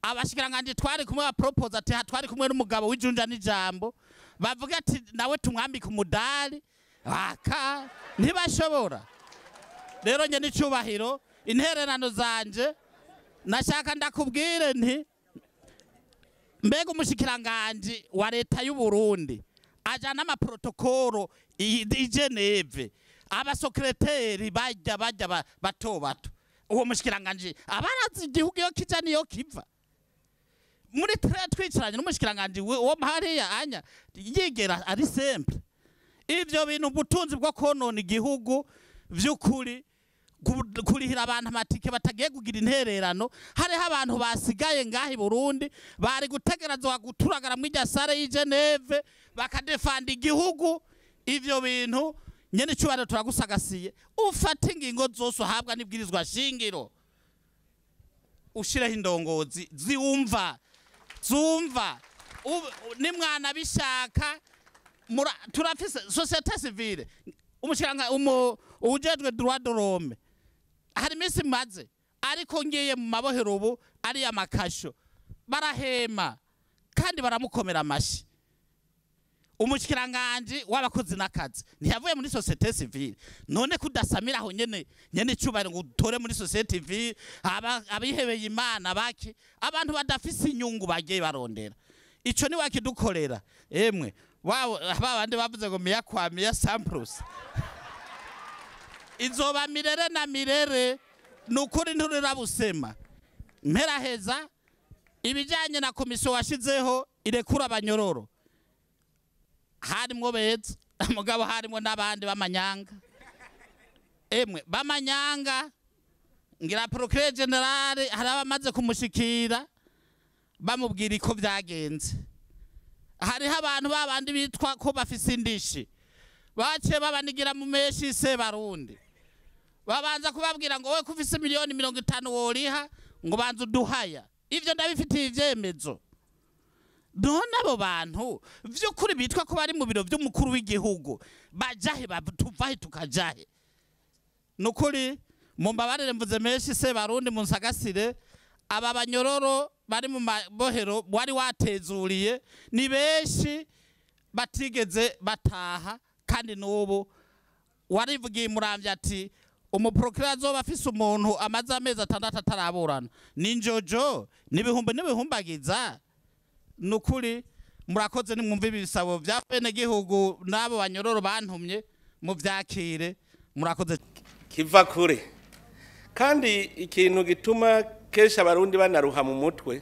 abashikiranganje twari kumwe bapropose ati twari kumwe n'umugabo w'ijunja n'ijambo, bavuga ati nawe tumwambike umudari aka ntibashobora. Rero nye n'icubahiro, intererano zanje nashaka ndakubwire nti mbega umushikiranganje wa leta y'u Burundi ajana amaprotokolo i Geneve, abasekreteri bajya bato bato, uwo mushikiranganje abarazi igihugu iyo kija niyo kiva? Muri tre twicaranye n'umushikiranganje wo hariya anya yigera ari simple. Ivyo bintu ubutunzi bwo konona igihugu vy'ukuri. Kurihira abantu amatike batagiye kugira intererano. Hariho abantu basigaye ngaha i Burundi bari gutegerezwa guturagara muri irya sare y'i Geneve bakadefanda igihugu. Ivyo bintu nyene icubahiro turagusagasiye, ufate ingingo zose uhabwa n'ibwirizwa shingiro, ushireho indongozi ziwumva zumva. Nimwana bishaka turafise société civile, umushikiranga uwujejwe droit de l'homme hari iminsi maze, ariko ngiye mu mabohero ubu ari amakasho barahema kandi baramukomera amashi. Umushikiranganje w'abakozi n'akazi ntiyavuye muri société civile, none kudasamira aho nyene nyene icubahiro ngo utore muri société civile abihebeye Imana baki abantu badafise inyungu bagiye barondera ico ni wakidukorera. Emwe babandi bavuze ngo miya kwa miya samplus izoba mirere na mirere, nukuri ntururabusema. Mperaheza ibijanye na komisiyo washizeho irekura abanyororo, harimwo beza mugabo harimwo n'abandi b'amanyanga. Emwe b'amanyanga ngira procureur general hari abamaze kumushikira bamubwira iko vyagenze. Hariho abantu babandi bitwa ko bafise indishi baciye babanigira mu meshi se barundi, babanza kubabwira ngo wowe ko ufise miliyoni 50 woriha ngo banza uduhaya. Ivyo ndabifitiye ivyemezo. None abo bantu vy'ukuri bitwa ko bari mu biro vy'umukuru w'igihugu bajahe tuvahe tukajahe? Nukuri mumbabarire mvuze menshi se barundi, munsagasire. Aba banyororo bari mu mabohero wari watezuriye ni benshi batigeze bataha, kandi n'ubu warivugiye Muramvya ati umuprocureur azoba afise umuntu amaze amezi 6 ataraburana ni njojo n'ibihumbi n'ibihumbagiza. Nukuri murakoze, nimwumva ibisabo vya bene gihugu n'abo banyororo bantumye muvyakire. Murakoze.
Kiva kure. Kandi ikintu gituma kenshi abarundi banaruha mu mutwe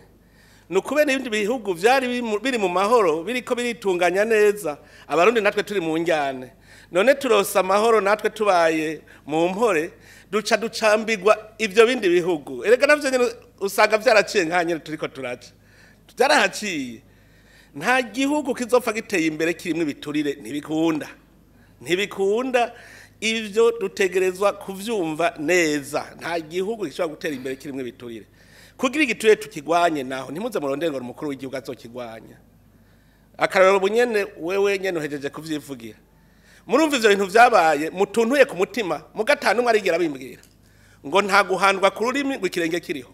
ni ukubera ibindi bihugu vyari biri mu mahoro biriko biritunganya neza, abarundi natwe turi mu njyane. None turosa amahoro natwe tubaye mu mpore, duca ducambigwa ivyo bindi bihugu. Erega navyo nyene usanga vyaraciye nka nyene turiko turaca, vyarahaciye. Nta gihugu kizopfa giteye imbere kirimwo ibiturire, ntibikunda, ntibikunda. Ivyo dutegerezwa kuvyumva neza. Nta gihugu gishobora gutera imbere kirimwo ibiturire. Kugira igiturire tukigwanye, naho ntimuze murondere ngo umukuru w'igihugu azokigwanya. Akarorero bunyene wewe nyene uhejeje kuvyivugira. Murumva ivyo bintu vyabaye mutuntuye ku mutima, mugatanu umwe arigera bimbwira ngo nta guhandwa ku rurimi ngo ikirenge kiriho.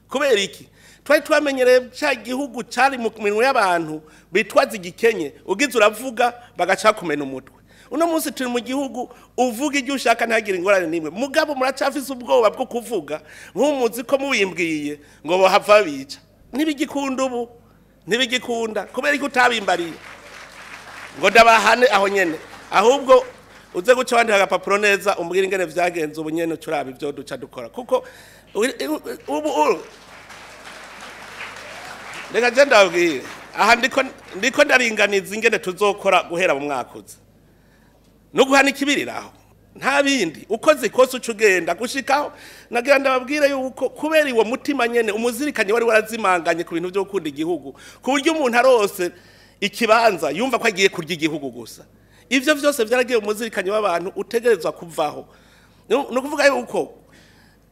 Kubera iki? Twari twamenyereye ca gihugu cari mu minwe y'abantu bitwaza igikenye, ugize uravuga bagaca kumena umutwe. Uno munsi turi mu gihugu uvuga ibyo ushaka ntagire ingorane nimwe, mugabo muracafise ubwoba bwo kuvuga nk'umuzi ko mubimbwiye ngo bohava bica. Ntibigikunda ubu, ntibigikunda kubera ko utabimbariye ngo ndabahane aho nyene. Ahubwo uze guca wandika agapapuro neza umbwire ingene vyagenze ubu nyene turaba ivyo duca dukora, kuko ubu reka je ndababwire aha ndiko ndaringaniza ingene tuzokora guhera mu mwaka uza. No guhana ikibiriraho nta bindi, ukoze ikosa uca ugenda gushikaho. Nagira ndababwire yuko kubera uwo mutima nyene umuzirikanye wari warazimanganye ku bintu vyo gukunda igihugu, ku buryo umuntu arose ikibanza yumva ko agiye kurya igihugu gusa. Ivyo vyose vyaragiye umuzirikanye w'abantu utegerezwa kuvaho. No kuvuga yuko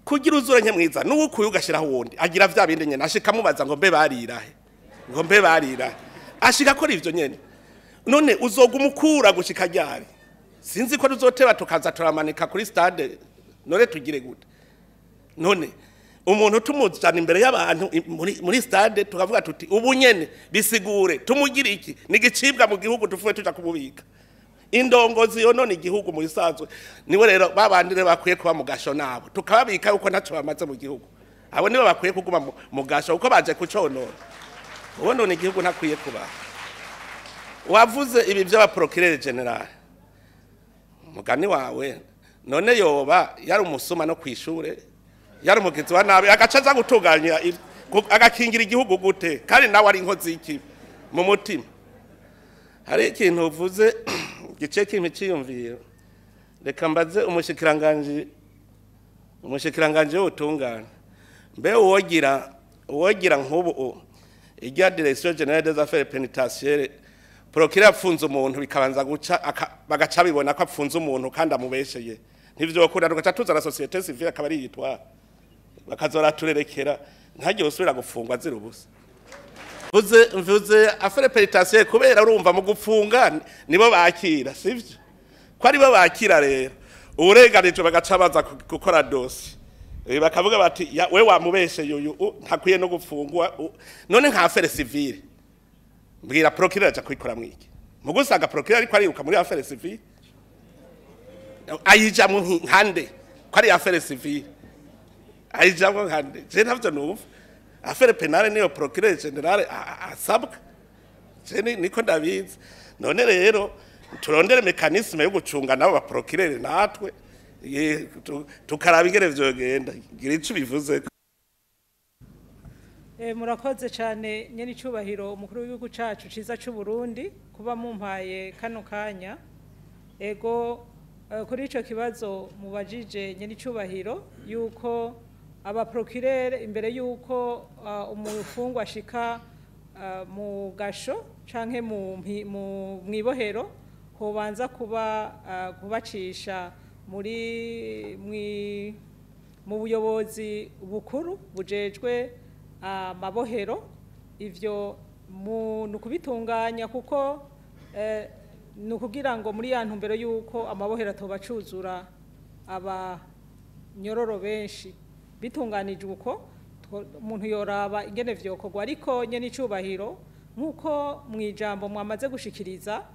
kugira uzura mwiza n'uwukuye ugashiraho wundi agira vya bindi nyene, ashika mubaza ngo mbe barirahe, ngo mbe barirahe, ashika akora ivyo nyene. None uzogumukura gushika ryari? Sinzi ko tuzoteba tukaza turamanika kuri stade. None tugire gute? None umuntu tumuzana imbere y'abantu muri stade tukavuga tuti ubu nyene bisigure tumugire iki, nigicibwa mu gihugu tufuwe tuja kumubika. Indongozi yo none igihugu mu bisanzwe niwe rero babandi bakwiye kuba mu gasho nabo tukababika uko ntaco bamaze mu gihugu. Abo nibo bakwiye kuguma mu gasho uko baje kuconona. Ubu none igihugu ntakwiye kuba. Wavuze ibi by'aba procureur general, mugani wawe none yoba yari umusuma no kwishure, yari umugizi wa nabi agaca aza gutunganya agakingira igihugu gute kandi nawe ari inkozi y'iki mu mutima? Hari ikintu uvuze gice kimwe cyiyumviro, reka mbaze umushikiranganje Umushikiranganje w'ubutungane, mbe uwogira nk'ubu irya Direction Générale des Affaires Pénitentiaires, procureur apfunze umuntu bikabanza guca bagaca bibona ko apfunze umuntu kandi amubesheye, ntivyokunda tugaca tuzana société civile akaba ari yitwara, bakazora turerekera ntagiye usubira gufungwa azira ubusa. Mvuze affaire pénitentiaire kubera urumva mu gufunga nibo bakira, sivyo? Ko aribo bakira rero uburenganijwe bagaca baza gukora dossier, bakavuga bati we wamubesheye uyu ntakwiye no gufungwa. None nka affaire civile mbwira procureur aja kwikora mwiki mugusanga procureur ariko ariruka muri affaire civile ayijamwo nkande ko ari affaire civile ayijamwo nkande? Je ntavyo numva. Affaire pénale niyo procureur général asabwa, je niko ndabizi. None rero turondere mécanisme yo gucunga nabo ba procureur natwe tukaraba ingene vyogenda. Gira ico bivuze.
Murakoze cyane nyene icubahiro umukuru w'igihugu cacu ciza c'u Burundi kuba mumpaye kano kanya. Ego, kuri ico kibazo mubajije nyene icubahiro yuko abaprocureur imbere yuko umufungwa ashika mu gasho canke mu mwibohero hobanza kuba kubacisha muri mu buyobozi bukuru bujejwe amabohero, ivyo ni ukubitunganya kuko ni ukugira ngo muri ya ntumbero y'uko amabohero atoba acuzura abanyororo benshi. Bitunganijwe uko umuntu yoraba ingene vyokorwa, ariko nyene icubahiro nk'uko mu ijambo mwamaze gushikiriza,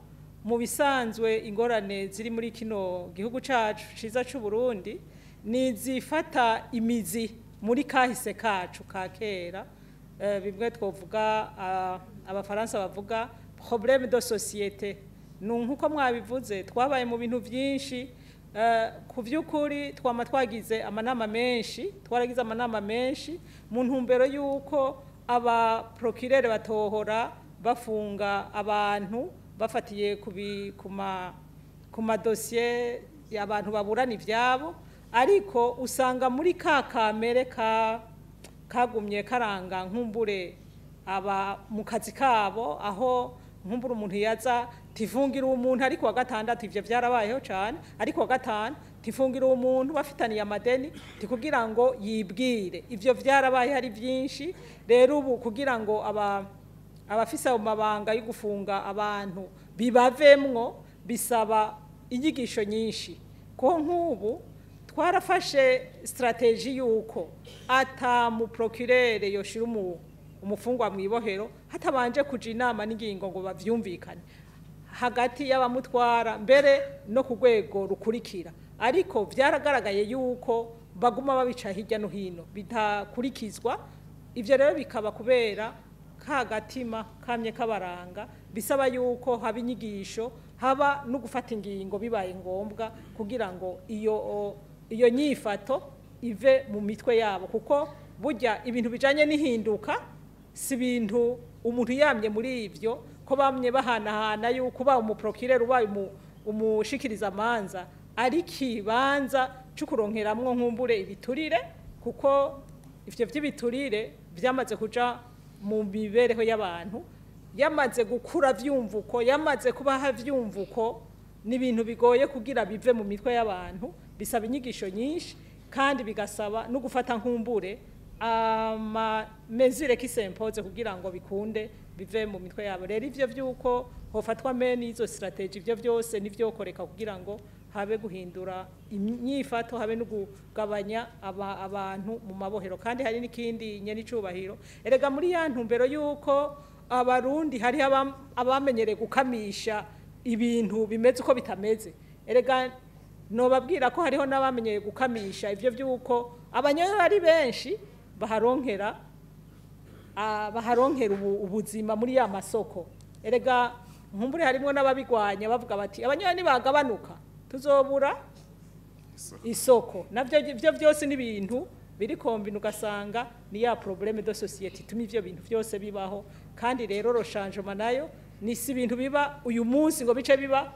mu bisanzwe ingorane ziri muri kino gihugu cacu ciza c'u Burundi ni zifata imizi muri kahise kacu ka kera, bimwe twovuga abafaransa bavuga problème de société. Nkuko mwabivuze, twabaye mu bintu byinshi. Ku by'ukuri twama twagize amanama menshi, twaragize amanama menshi mu ntumbero y'uko abaprocureur batohora bafunga abantu bafatiye ku madosiye abantu baburana ivyabo, ariko usanga muri ka kamere ka kagumye karanga nkumbure aba mu kazi kabo, aho nkumbura umuntu yaza tifungira umuntu ariko wa gatandatu. Ivyo vyarabayeho cyane, ariko wa gatanu tifungira umuntu bafitaniye amadeni tikugira ngo yibwire. Ivyo vyarabaye hari byinshi. Rero ubu kugira ngo aba abafise ayo mabanga yo gufunga abantu bibavemwo bisaba inyigisho nyinshi, ko nk'ubu twarafashe stratégie yuko ata mu procureur yoshira umufungwa mw'ibohero hatabanje kuja inama n'ingingo ngo bavyumvikane hagati y'abamutwara mbere no ku rwego rukurikira. Ariko vyaragaragaye yuko baguma babica hirya no hino bitakurikizwa. Ivyo rero bikaba kubera ka gatima kamye kabaranga. Bisaba yuko haba inyigisho, haba no gufata ingingo bibaye ngombwa kugira ngo iyo nyifato ive mu mitwe yabo, kuko burya ibintu bijanye n'ihinduka si ibintu umuntu yamye muri ivyo ko bamye bahanahana yuko ubaye umuprocureur, ubaye umushikiriza amanza ari kibanza cyo kuronkeramwo nkumbure ibiturire, kuko ivyo vy'ibiturire vyamaze kuja mu mibereho y'abantu, yamaze gukura vyumvuko, yamaze kubaha vyumvuko, ni ibintu bigoye kugira bive mu mitwe y'abantu. Bisaba inyigisho nyinshi kandi bigasaba no gufata nkumbure ama mesure qui s'impose kugira ngo bikunde bive mu mitwe yabo. Rero ivyo vyuko hofatwa mene izo stratégie, ivyo vyose nivyo koreka kugira ngo habe guhindura imyifato, habe no kugabanya abantu mu mabohero. Kandi hari n'ikindi nyene icubahiro, erega muri ya ntumbero yuko abarundi hari abamenyereye gukamisha ibintu bimeze uko bitameze, erega nobabwira ko hariho n'abamenyereye gukamisha ivyo vyuko abanyororo ari benshi baharonkera ubuzima muri ya masoko. Erega nkumbure harimo n'ababigwanya bavuga bati abanyororo nibagabanuka tuzobura isoko. Navyo ivyo byose ni ibintu biri combinés, ugasanga ni ya problème de société ituma ivyo bintu byose bibaho. Kandi rero le changement nayo ni si ibintu biba uyu munsi ngo bice biba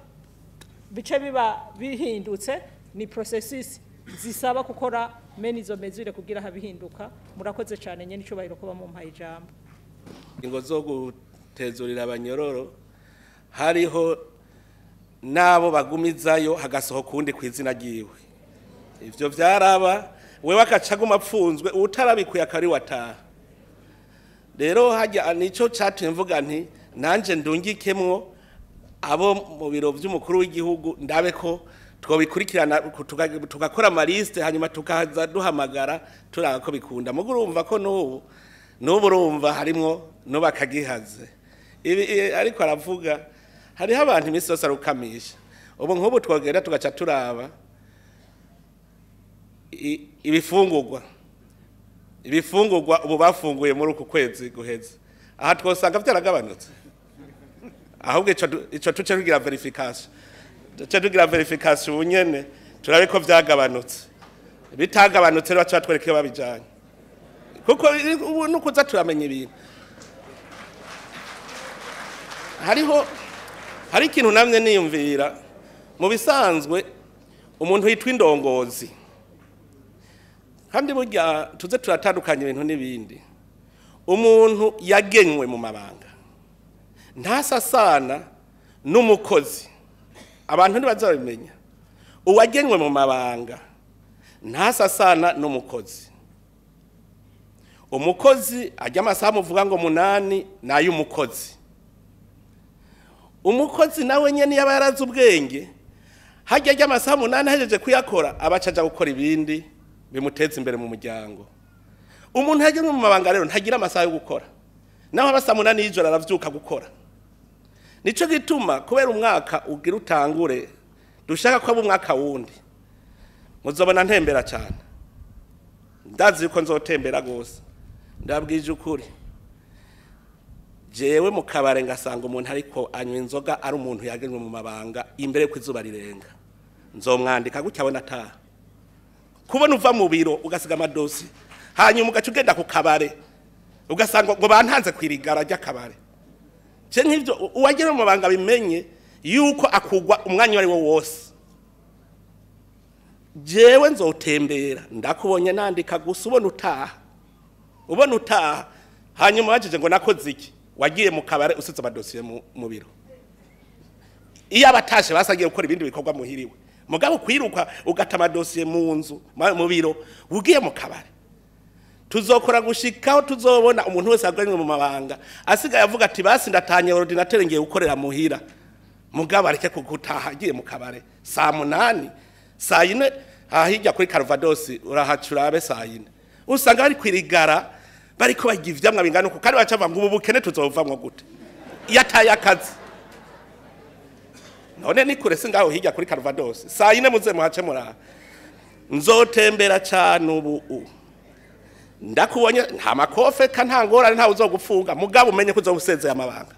bihindutse, ni processus zisaba gukora. Mene izo mesure kugira habihinduka. Murakoze cyane nyene icubahiro kuba mumpaye ijambo.
Ingo zo gutezurira abanyororo hariho nabo bagumizayo hagasohoka undi kwizina ryiwe. Ivyo vyaraba wewe akacaguma apfunzwe utarabikuye akari wataha. Rero hajya nico cyatumye mvuga nti nanje ndungikemwo abo mu biro by'umukuru w'igihugu ndabe ko twobikurikirana tugakora amaliste hanyuma tukaza duhamagara turaba ko bikunda. Mugo urumva ko n'ubu urumva harimwo n'ubakagihaze ibi ariko aravuga hariho abantu iminsi yose arukamisha. Ubu nk'ubu twogenda tugaca turaba ibifungurwa ubu bafunguye muri uku kwezi guheze aha twosanga byaragabanutse. Ahubwo ico tuce tugira verification, tuce tugira verification ubunyene turabe ko vyagabanutse. Bitagabanutse rero baca batwereka iyo babijanye, kuko ubu nukuza turamenya ibintu. Hariho hari ikintu namye niyumvira mu bisanzwe umuntu yitwa indongozi, kandi burya tuze turatandukanya ibintu n'ibindi. Umuntu yagenywe mu mabanga ntasasana n'umukozi, abantu ntibazabimenya. Uwagenywe mu mabanga ntasasana n'umukozi. Umukozi ajya amasaha muvuga ngo 8 nayo umukozi. Umukozi nawe nyene yaba yarazi ubwenge hajya ajya amasaha 8 ahejeje kuyakora abacaja gukora ibindi bimuteza imbere mu muryango. Umuntu yagenywe mu mabanga rero ntagira amasaha yo gukora, naho abasa 8 y'ijoro aravyuka gukora. Nico gituma kubera umwaka ugira utangure dushaka ko umwaka wundi muzobona ntembera cyane. Ndazi yuko nzotembera gose, ndabwije ukuri. Jewe mu kabare ngasanga umuntu ariko anywa inzoga ari umuntu yagenywe mu mabanga imbere ku izuba rirenga, nzomwandika gutya abona ataha. Kubona uva mu biro ugasiga amadosi hanyuma ugaca ugenda ku kabare ugasanga ngo bantanze kwirigara ry'akabare. Je nk'ivyo uwagira mu mabanga bimenye yuko akugwa umwanya wari wo wose. Jewe nzotembera ndakubonye nandika gusa ubona utaha hanyuma wajeje ngo nakoze iki, wagiye mu kabare usize amadosiye mu biro. Iyo abatashe basagiye gukora ibindi bikorwa muhiriwe, mugabo kwiruka ugata amadosiye mu nzu mu biro ugiye mu kabare. Tuzokora gushikaho tuzobona umuntu wese aganywe mu mabanga asigaye avuga ati basi ndatanye ordinateur ngiye gukorera muhira, mugabo areke kugutaha agiye mu kabare saa 8 saa 4 ahijya kuri Calvados urahacura abe saa 4 usanga bari kwirigara bariko bagira ivyamwa bingana uko, kandi bacava ngo ubu bukene tuzovamwo gute yataye akazi. None ni kure singaho hijya kuri Calvados saa 4 muze muhace muraha. Nzotembera cyane ubu ndakubonye nta makofe ka nta ngorane nta uzogufunga, mugabo umenye ko uzobusezeye amabanga.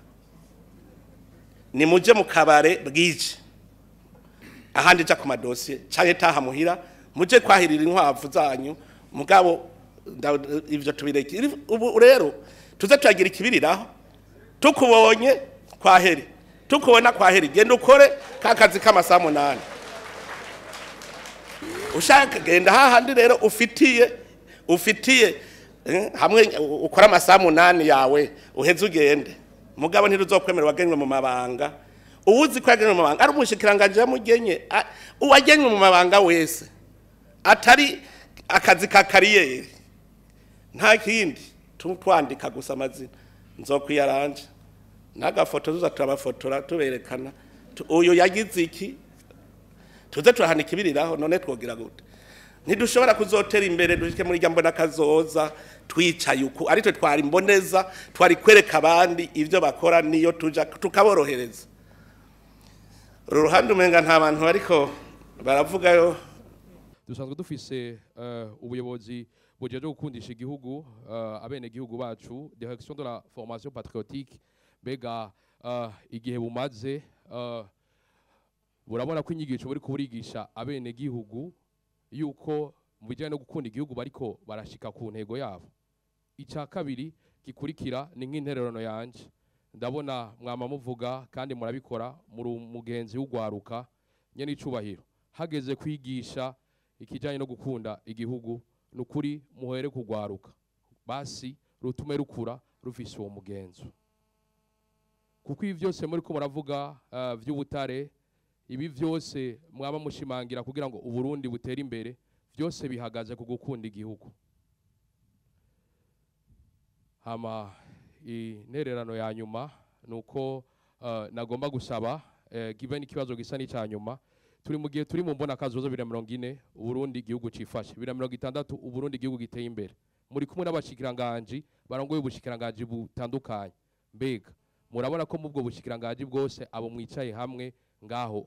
Ni muje mu kabare bwije ahandi ja ku madosiye canke taha muhira muje kwahirira inkwavu zanyu, mugabo ivyo tubireke. Ubu rero tuze turagira ikibiriraho, tukubonye kwaheri, tukubona kwaheri, genda ukore kakazi k'amasaha 8. Ushaka genda hahandi rero ufitiye hamwe ukora amasaha 8 yawe uheze ugende, mugabo ntiruzokwemera wagenywe mu mabanga. Uwuzi ko yagenywe mu mabanga ari umushikiranganje yamugenye, uwagenywe mu mabanga wese atari akazi ka kariyeri nta kindi twandika gusa amazina nzokwiyaranje n'agafoto tuza turabafotora tuberekana uyu yagize iki, tuze turahanika ibiriraho. None twogira gute? Ntidushobora kuzotera imbere dushike muri mbona kazoza twicaye uku, ariko twari imboneza twari kwereka abandi ivyo bakora niyo tuja tukaborohereza. Uru ruhande umenga nta bantu bariko baravugayo.
Dusanzwe dufise ubuyobozi bujejwe gukundisha igihugu abene gihugu bacu, direction de la formation patriotique. Mbega igihe bumaze burabona ko inyigisho buri kuburigisha abene gihugu yuko mu bijyanye no gukunda igihugu bariko barashika ku ntego yabo. Icya kabiri gikurikira ni nk'intererano yanje, ndabona mwama muvuga kandi murabikora muri mugenzi w'ugwaruka nyene icubahiro, hageze kwigisha ikijyanye no gukunda igihugu Nukuri muhere kugwaruka basi rutume rukura rufise uwo mugenzo, kuko ibi byose muri ko muravuga vy'ubutare, ibi byose mwaba mushimangira kugira ngo Uburundi butere imbere, byose bihagaze ku gukunda igihugu. Hama intererano ya nyuma nuko nagomba gusaba gibe n'ikibazo gisa n'icya nyuma. Turi mu gihe turi mu mbona kazoza 2040 Uburundi igihugu cifashe, 2060 Uburundi igihugu giteye imbere. Muri kumwe n'abashikiranganje barongoye ubushikiranganje butandukanye, mbega murabona ko mubwo bushikiranganje bwose abo mwicaye hamwe ngaho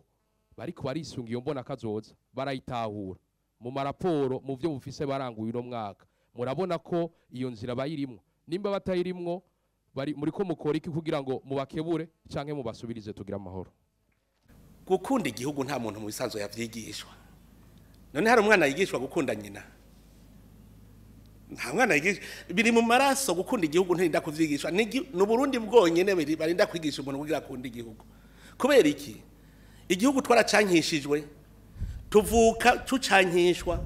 bariko barisunga iyo mbona kazoza, barayitahura mu maraporo mu byo bufise baranguye uno mwaka? Murabona ko iyo nzira bayirimwo? Nimba batayirimwo, bari muri ko mukora iki kugira ngo mubakebure canke mubasubirize tugira amahoro?
Gukunda igihugu nta muntu mu bisanzwe yavyigishwa. None hari umwana yigishwa gukunda nyina? Nta mwana yigishwa, biri mu maraso. Gukunda igihugu ntirinda kuvyigishwa. Ni Burundi bwonyene barinda kwigisha umuntu kugira akunda igihugu. Kubera iki? Igihugu twaracankishijwe, tuvuka tucankishwa.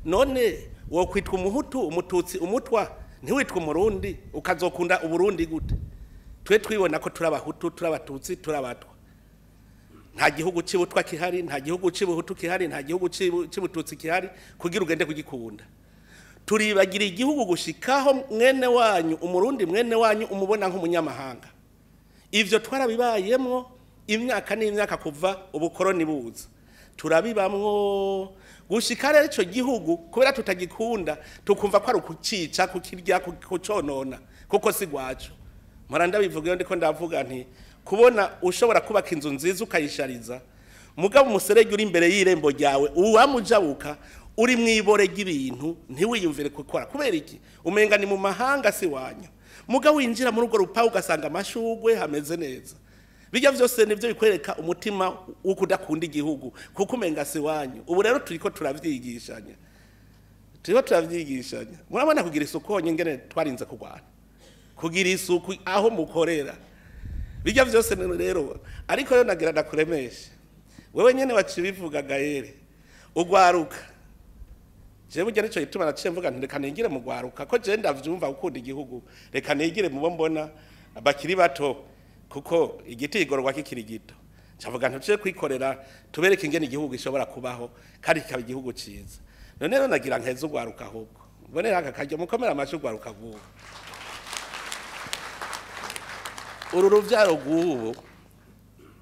None wo kwitwa umuhutu, umututsi, umutwa, ntiwitwa umurundi, ukazokunda Uburundi gute? Twe twibona ko turabahutu, turabatutsi, turabatwa. Nta gihugu c'ibutwa kihari, nta gihugu c'ubuhutu kihari, nta gihugu c'ubututsi kihari kugira ugende kugikunda. Turibagira igihugu gushikaho mwene wanyu umurundi mwene wanyu umubona nk'umunyamahanga. Ivyo twarabibayemwo imyaka n'imyaka kuva ubukoroni buza, turabibamwo gushika rero ico gihugu kubera tutagikunda tukumva ko ari ukucica, kukirya, kuconona, kuko si gwacu. Mpora ndabivuga iyo ndiko ndavuga nti kubona ushobora kubaka inzu nziza ukayishariza, mugabo umuserege uri imbere y'irembo ryawe uwamujabuka uri mwibore ry'ibintu ntiwiyumvire gukora. Kubera iki? Umenga ni mu mahanga si wanyu. Mugabo winjira muri urwo rupagu ugasanga amashugwe hameze neza. Bijya vyose nivyo bikwereka umutima wo kudakunda igihugu, kuko umenga si wanyu. Ubu rero turiko turavyigishanya, turiko turavyigishanya. Murabona kugira isuku honyine ngene twarinze kurwana, kugira isuku aho mukorera, bijya vyose rero. Ariko rero nagira ndakuremeshe wewe nyene wacibivuga Gaere, ugwaruka. Jewe burya nico gituma naciye mvuga nti reka nigire mu gwaruka, ko je ndavyumva gukunda igihugu, reka nigire mu bo mbona bakiri bato, kuko igiti igorwa kikiri gito. Ncavuga nti tuje kwikorera tubereke ingene igihugu gishobora kubaho kandi kikaba igihugu ciza. None rero nagira nkeze ugwaruka, ahubwo mbonera aka karyo mukomera amashi ugwaruka vuba. Uru ruvyaro rw'ubu,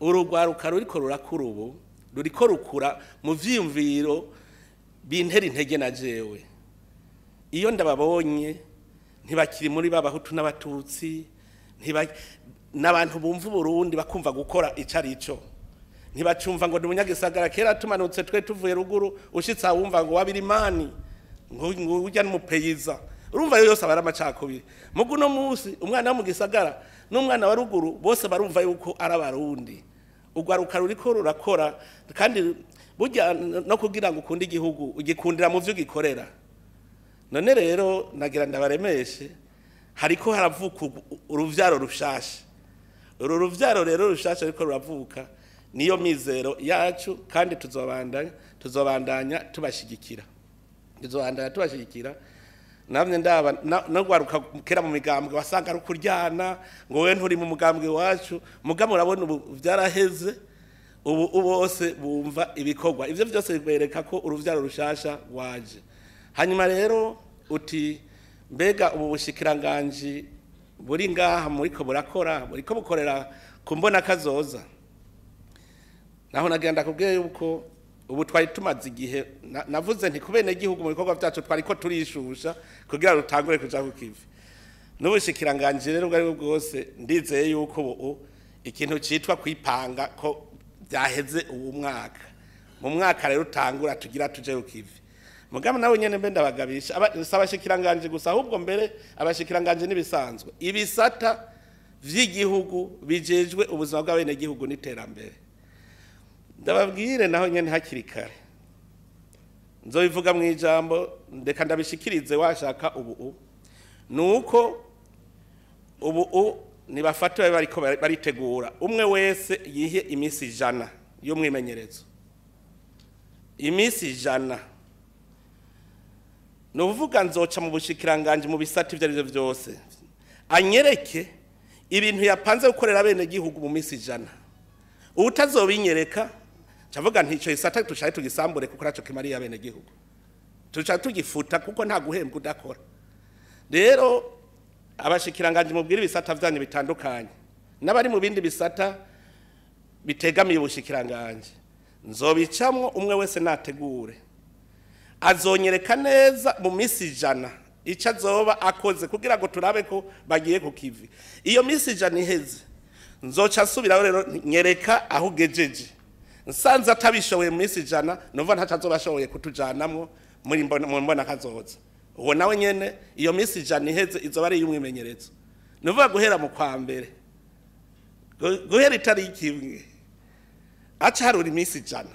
uru rwaruka ruriko rurakura ubu, ruriko rukura mu vyiyumviro bintera intege. Na jewe iyo ndababonye ntibakiri muri babahutu n'abatutsi, n'abantu bumva Uburundi bakumva gukora ico ari cyo, ntibacumva ngo ni umunyagisagara. Kera tumanutse twe tuvuye ruguru, ushitse awumva ngo wabirimani, ngo urya n'umupeyiza, urumva rero yose aba ari amacakubiri. Mugu uno munsi umwana wo mu gisagara n'umwana wa ruguru bose barumva yuko ari abarundi. Urwaruka ruriko rurakora, kandi burya no kugira ngo ukunde igihugu ugikundira mu vyo ugikorera. None rero nagira ndabaremeshe, hariko haravuka uruvyaro rushasha. Uru ruvyaro rero rushasha ariko ruravuka niyo mizero yacu, kandi tuzobandanya tubashigikira, tuzobandanya tubashigikira. Namwe ndaba no gwaruka kera mu migambwe wasanga ari kuryana ngo wewe nturi mu mugambwe wacu, mugabo urabona ubu vyaraheze, ubu bose bumva ibikorwa. Ivyo vyose bibereka ko uruvyaro rushasha waje. Hanyuma rero uti mbega ubu bushikiranganje buri ngaha muriko burakora, muriko bukorera ku mbona kazoza? Naho nagenda kubwiye yuko ubu twari tumaze igihe navuze nti kubene igihugu mu bikorwa byacu twariko turishusha kugira rutangure kuja ku kivi. N'ubushikiranganje rero ubwo ari bwo bwose ndizeye yuko ubu ikintu citwa kwipanga ko byaheze ubu mwaka. Mu mwaka rero utangura tugira tuje ku kivi. Mugabo nawe nyene mbe ndabagabisha, si abashikiranganje gusa, ahubwo mbere abashikiranganje n'ibisanzwe ibisata vy'igihugu bijejwe ubuzima bw'abenegihugu n'iterambere. Ndababwire naho nyene hakiri kare, nzobivuga mu ijambo, ndeka ndabishikirize washaka. Ubu nuko ubu nibafate babe bariko baritegura, umwe wese yihe iminsi 100 y'umwimenyerezo, iminsi 100. Ni uvuga nzoca mu bushikiranganje mu bisata ibyo aribyo byose, anyereke ibintu yapanze gukorera bene gihugu mu minsi 100. Utazobinyereka cavuga nti ico gisata tushaye tugisambure, kuko naco kimariye abene gihugu, tuca tugifuta, kuko nta guhembwa udakora. Rero abashikiranganje mubwira ibisata vyanyu bitandukanye n'abari mu bindi bisata bitegamiye ubushikiranganje, nzobicamwo umwe wese nategure, azonyereka neza mu minsi 100 ico azoba akoze kugira ngo turabe ko bagiye ku kivi. Iyo minsi 100 iheze, nzoca nsubiraho rero nyereka aho ugejeje. Nsanze atabishoboye mu minsi 100, numva ntaco azoba ashoboye kutujanamwo muri mbona kazoza. Uwo nawe nyene iyo minsi 100 iheze izoba ari iy'umwimenyerezo. Nuvuga guhera mu kwa mbere, guhera itariki imwe, aca harura iminsi 100.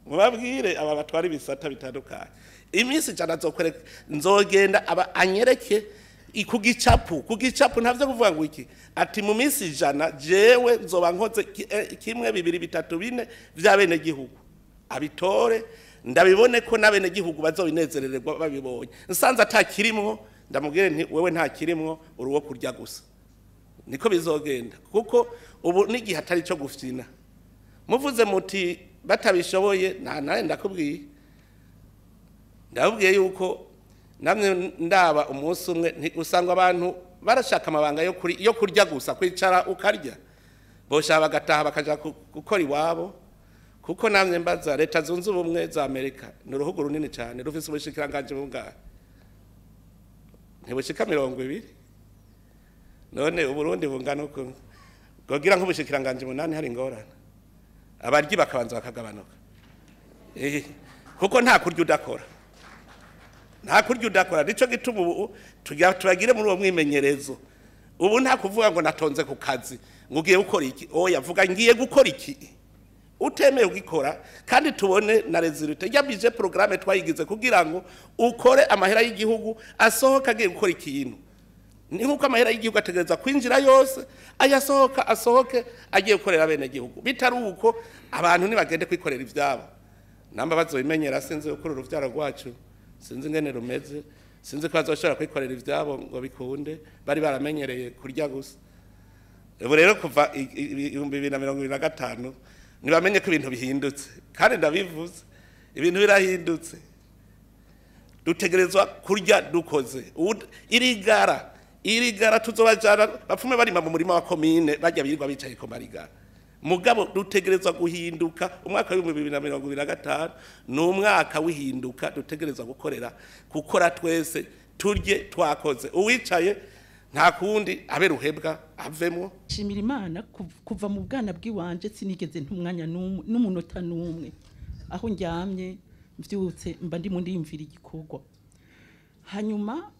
Mubabwire aba batwara ibisata bitandukanye, iminsi 100 azokwereka, nzogenda aba anyereke ku gicapu, ntavyo kuvuga ngo iki, ati mu minsi 100 jewe nzoba nkoze 1 2 3 4 vya bene gihugu, abitore ndabibone ko nabene gihugu bazobinezerererwa babibonye. Nsanze atakirimwo ndamubwire nti wewe ntakirimwo, uri uwo kurya gusa. Niko bizogenda, kuko ubu n'igihe atari cyo gufyina. Muvuze muti batabishoboye, nawe ndakubwiye, ndababwiye yuko namwe ndaba umunsi umwe usanga abantu barashaka amabanga yo kurya gusa, kwicara ukarya, bosha bagataha bakaja gukora iwabo. Kuko namwe mbaza Leta Zunze Ubumwe za Amerika ni uruhugu runini cyane rufise ubushikiranganje bungahe? Ntibushika 20. None Uburundi bungana uko bwogira nk'ubushikiranganje 8 hari ingorane, abaryi bakabanza bakagabanuka. Kuko nta kurya udakora, nta kurya udakora. Nico gituma ubu tubagire muri uwo mwimenyerezo. Ubu nta kuvuga ngo natonze ku kazi ngo ugiye gukora iki, oya vuga ngiye gukora iki, utemeye ugikora, kandi tubone na resultat ya budget programme twayigize kugira ngo ukore amahera y'igihugu asohoka agiye gukora ikintu. Ni nkuko amahera y'igihugu ategereza kwinjira yose, ayasohoka asohoke agiye gukorera bene gihugu. Bitari uko abantu nibagende kwikorera ivyabo. Namba bazobimenyera, sinzi uko uruvyaro rwacu, sinzi ingene rumeze, sinzi ko bazoshobora kwikorera ivyabo ngo bikunde, bari baramenyereye kurya gusa. Ubu rero kuva 2025 nibamenye ko ibintu bihindutse, kandi ndabivuze, ibintu birahindutse. Dutegerezwa kurya dukoze. Irigara tuzobajana bapfume barima mu murima wa komine, bajya birirwa bicaye ko marigara. Mugabo dutegerezwa guhinduka. Umwaka wa 2025 ni umwaka w'ihinduka, dutegerezwa gukora twese, turye twakoze. Uwicaye nta kundi abe ruhebwa avemwo.
Shimira Imana, kuva mu bwana bw'iwanje sinigeze ntumwanya n'umunota n'umwe aho ndyamye mvyutse mba ndi mu ndiyumvira igikorwa. Hanyuma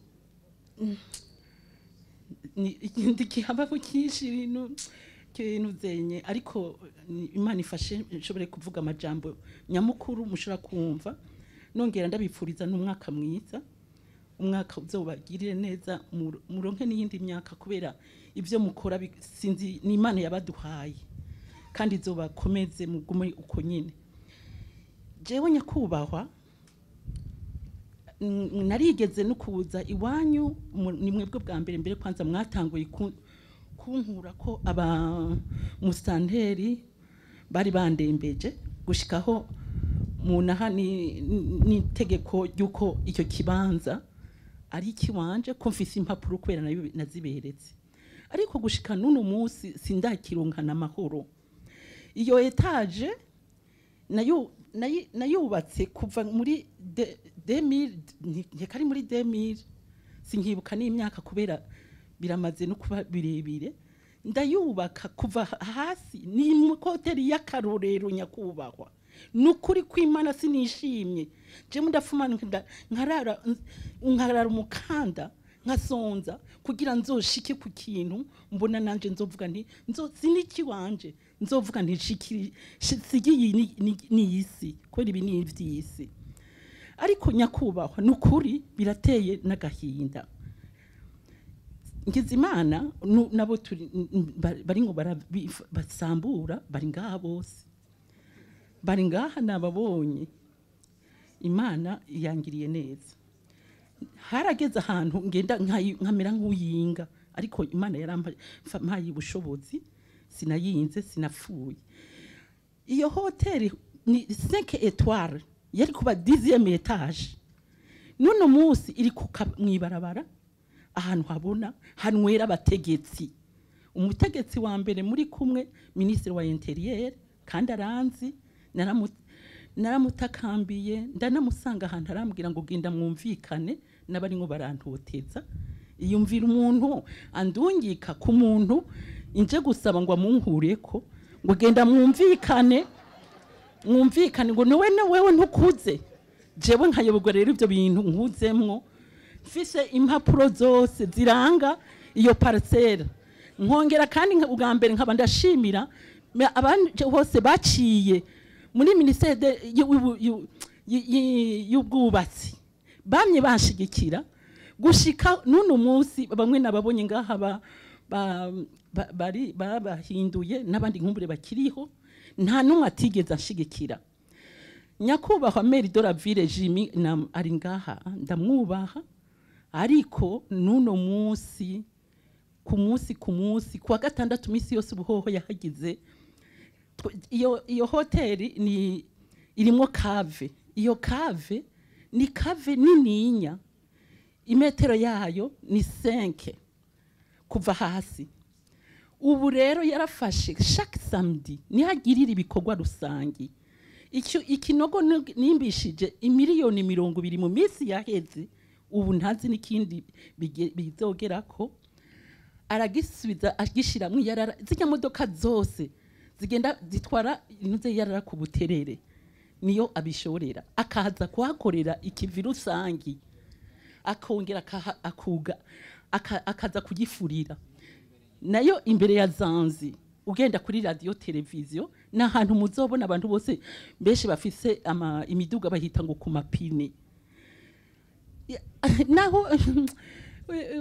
ikindi kihabaho cyinshi ibintu kintu zenye, ariko Imana ifashe nshobore kuvuga amajambo nyamukuru mushobora kumva. Nongera ndabipfuriza n'umwaka mwiza, umwaka uzobagirire neza, muronke n'iyindi myaka, kubera ibyo mukora sinzi ni Imana yabaduhaye, kandi izobakomeze mugume uko nyine. Jewe nyakubahwa, narigeze no kuza iwanyu, ni mwebwe bwa mbere mbere kwanza mwatanguye kunkura ko aba musanteri bari bandembeje gushikaho munaha ni tegeko ry'uko icyo kibanza ari ikiwanje, ko mfise impapuro kubera naziberetse, ariko gushika n'uno munsi sindakironkana amahoro. Iyo étage nayo nayubatse kuva muri 2000, nkeka ari muri 2000, sinkibuka n'imyaka kubera biramaze no kuba birebire. Ndayubaka kuva hasi, ni hôtel y'akarorero nyakubahwa. Nukuri kw'Imana sinishimye, je ndafuma nkarara umukanda nkasonza kugira nzoshike ku kintu mbona nanje nzovuga nti nzo siniki wanje, nzovuga nti shikiri sigiyi ni isi, kubera ibi ni ivy'isi. Ariko nyakubahwa, nukuri birateye n'agahinda. Ngize Imana nabo turi bari ngo basambura, bari ngaha bose, bari ngaha nababonye. Imana yangiriye neza. Harageze ahantu ngenda nkamera nk'uyinga, ariko Imana yarampaye ubushobozi, sinayinze, sinapfuye. Iyo hoteli ni 5 étoiles, yari kuba 10e étage. None munsi iri mwibarabara ahantu habona hanwera abategetsi. Umutegetsi wa mbere muri kumwe, ministre wa intérieur, kandi aranzi, naramutakambiye, ndanamusanga ahantu, arambwira ngo genda mwumvikane n'abaringo barantoteza. Iyumvira umuntu andungika ku muntu inje gusaba ngo amunkureko, ngo genda mwumvikane, mwumvikane, ngo niwe wewe ntukuze. Jewe nkayoborwa rero ibyo bintu nkuzemwo, mfise impapuro zose ziranga iyo parcelle. Nkongera kandi ubwa mbere nkaba ndashimira abandi bose baciye muri ministère y'ubwubatsi, bamye banshigikira gushika n'uno munsi. Bamwe nababonye ngaha bari babahinduye, n'abandi nkumbure bakiriho, nta n'umwe atigeze anshigikira. Nyakubahwa maire de la ville Jimmy ari ngaha, ndamwubaha, ariko n'uno munsi ku munsi ku munsi kuwa gatandatu misi yose ubuhoho yahagize. Iyo hoteli ni irimo cave. Iyo cave ni cave nininya, imetero yayo ni 5 kuva hasi. Ubu rero yarafashe chaque samedi nihagirira ibikorwa rusangi. Icyo ikinogo nimbishije imiliyoni 20 mu minsi yaheze, ubu ntazi n'ikindi bizogerako. Aragisubiza agishiramwe yarara, zijya modoka zose zigenda zitwara intuze yarara ku Buterere niyo abishorera, akaza kuhakorera ikivi rusangi, akongera akuga akaza kugifurira nayo imbere ya Zanzi. Ugenda kuri radio televiziyo n'ahantu muzobona abantu bose benshi bafise imiduga bahita ngo ku mapine. Naho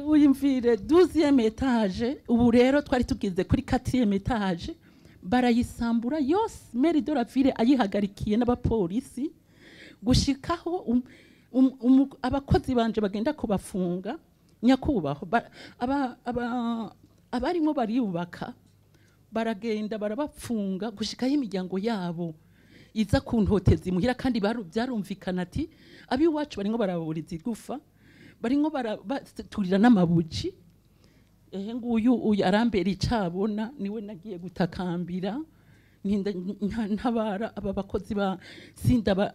uyimvire 12e étage, ubu rero twari tugeze kuri 4e étage, barayisambura yose. Maire de la ville ayihagarikiye n'abapolisi gushikaho abakozi banje bagenda kubafunga. Nyakubahwa, abarimo bariyubaka baragenda barabapfunga gushikaho imiryango yabo iza kuntoteza imuhira. Kandi byarumvikana ati abiwacu barimo baraburiza igufa, barimo baraturira n'amabuji. Ehe nguyu uyu arambera icabona, niwe nagiye gutakambira ntabara aba bakozi ba sinda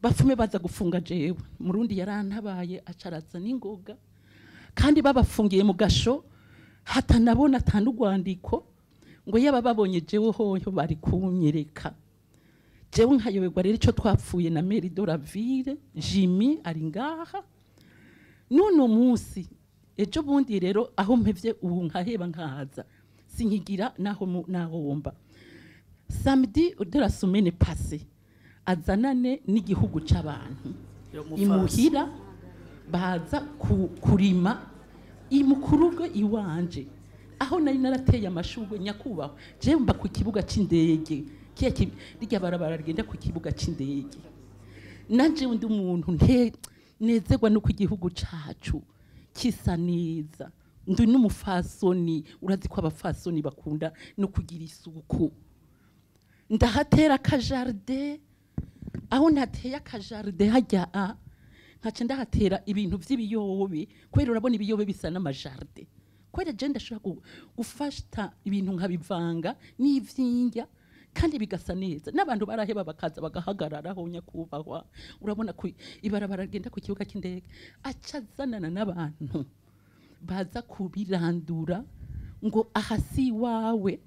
bafume baza gufunga jewe. Murundi yarantabaye acaraza n'ingoga, kandi babafungiye mu gasho hatanabona atanugwandiko, ngo yaba babonye jewe hoho bari kunyereka. Jewe nkayoberwa rero ico twapfuye na maire de la ville Jimmy ari ngaha nuno munsi. Ejo bundi rero aho mpevye ubu nkaheba nkahaza sinkigira naho nahomba. Samedi de la semaine passée azanane n'igihugu c'abantu imuhira baza kurima imukurubwe iwanje aho nari narateye amashurwe. Nyakubahwa, jewe mba ku kibuga c'indege, kiya rijya barabara rigenda ku kibuga c'indege. Nanje undi muntu nezerwa no ku gihugu cacu kisa neza, ndi n'umufasoni, urazi ko abafasoni bakunda no kugira isuku. Ndahatera akajardin, aho ntateye akajardin hajya nkaca ndahatera ibintu vy'ibiyobe, kubera urabona ibiyobe bisa n'amajardin. Kubera je ndashobora gufata ibintu nkabivanga n'ivyinjya kandi bigasa neza, n'abantu baraheba bakaza bagahagararaho. Nyakubahwa, urabona ko ibarabara rigenda ku kibuga cy'indege, aca azanana n'abantu baza kubirandura ngo aha si iwawe,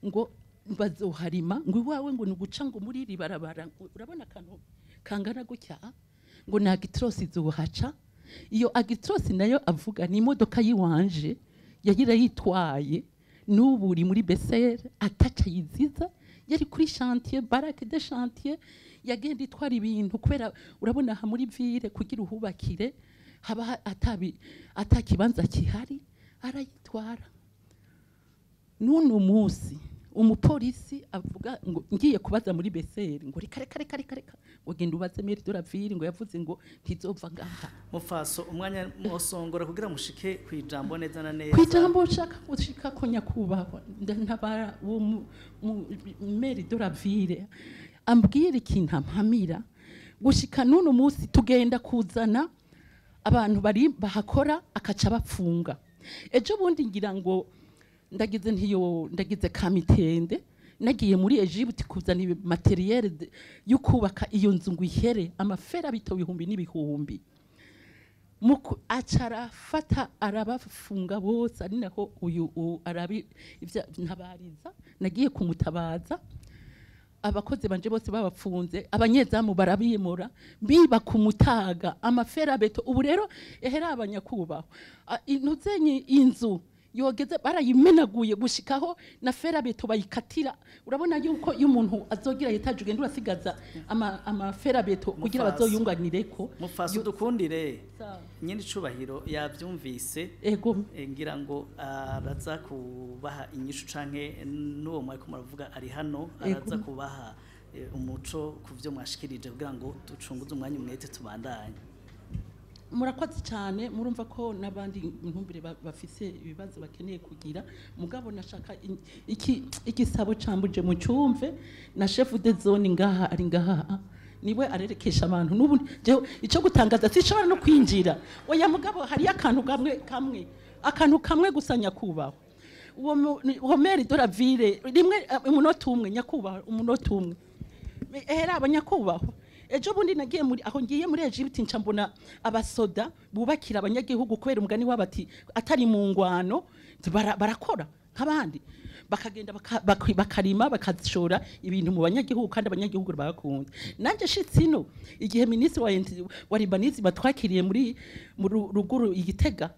ngo bazoharima, ngo iwawe ngo ni uguca ngo muri iri barabara, urabona akantu kangana gutya, ngo ni Actros izohaca. Iyo Actros nayo avuga ni imodoka yiwanje yagira yitwaye, n'ubu uri muri BCR ataca yiziza, yari kuri chantier, baraque de chantier, yagenda itwara ibintu, kubera urabona aha muri ville kugira uhubakire haba atakibanza kihari, arayitwara. N'uno munsi Umupolisi avuga ngo ngiye kubaza muri BCR, ngo reka reka reka reka reka, ngo genda ubaze maire de la ville, ngo yavuze ngo ntizova ngaha.
Mufaso, umwanya mwosongora kugira mushike ku ijambo neza na neza.
Kwijambo ushaka gushika ko, nyakubahwa, ntabara uwo maire de la ville ambwira ikintu ampamira. Gushika n'uno munsi tugenda kuzana abantu bari bahakora, akaca bapfunga. Ejo bundi ngira ngo ndagize ntiyo ndagize kamitende, nagiye muri Egypt kuzana matériel yo kubaka iyo nzu ngo ihere, ama fer à béton ibihumbi n'ibihumbi. Muku aca arafata arabafunga bose, ari naho uyu arabi ntabariza. Nagiye kumutabaza, abakozi banje bose babapfunze, abanyezamu barabimura, biba ku mutaga ama fer à béton. Ubu rero ehera abanyakubahwa, intuzenye inzu yogeze barayimenaguye gushikaho na fer à béton bayikatira. Urabona yuko iyo umuntu azogira étage, ugenda urasigaza ama fer à béton kugira
Mufaso.
bazoyunganireko.
Mufaso, dukundire.
Sawa.
Nyine icubahiro yavyumvise.
Ego.
Ngira ngo araza kubaha inyishu, canke n'uwo mwariko muravuga ari hano, araza kubaha umuco ku vyo mwashikirije, kugira ngo ducunguze umwanya umwete tubandanye.
Murakoze cyane. Murumva ko n'abandi ntumbire bafise ibibazo bakeneye kugira, mugabo nashaka iki igisabo cambuje mu cyumve na chef de zone ngaha ari ngaha, niwe arerekesha abantu. N'ubu jewe icyo gutangaza sinshobora no kwinjira. Oya, mugabo hariyo akantu kamwe kamwe, akantu kamwe gusa, nyakubahwa. Uwo maire de la ville rimwe, umunota umwe, nyakubahwa, umunota umwe. Ehera abanyakubahwa, ejo bundi nagiye muri aho ngiye muri Egypt, nca mbona abasoda bubakira abanyagihugu, kubera umugani wabo ati atari mu ngwano barakora nk'abandi, bakagenda bakarima, bakashora ibintu mu banyagihugu, kandi abanyagihugu bakunda. Nanjye shitsi ino, igihe minisitiri wa urbanisme batwakiriye muri mu ruguru igitega,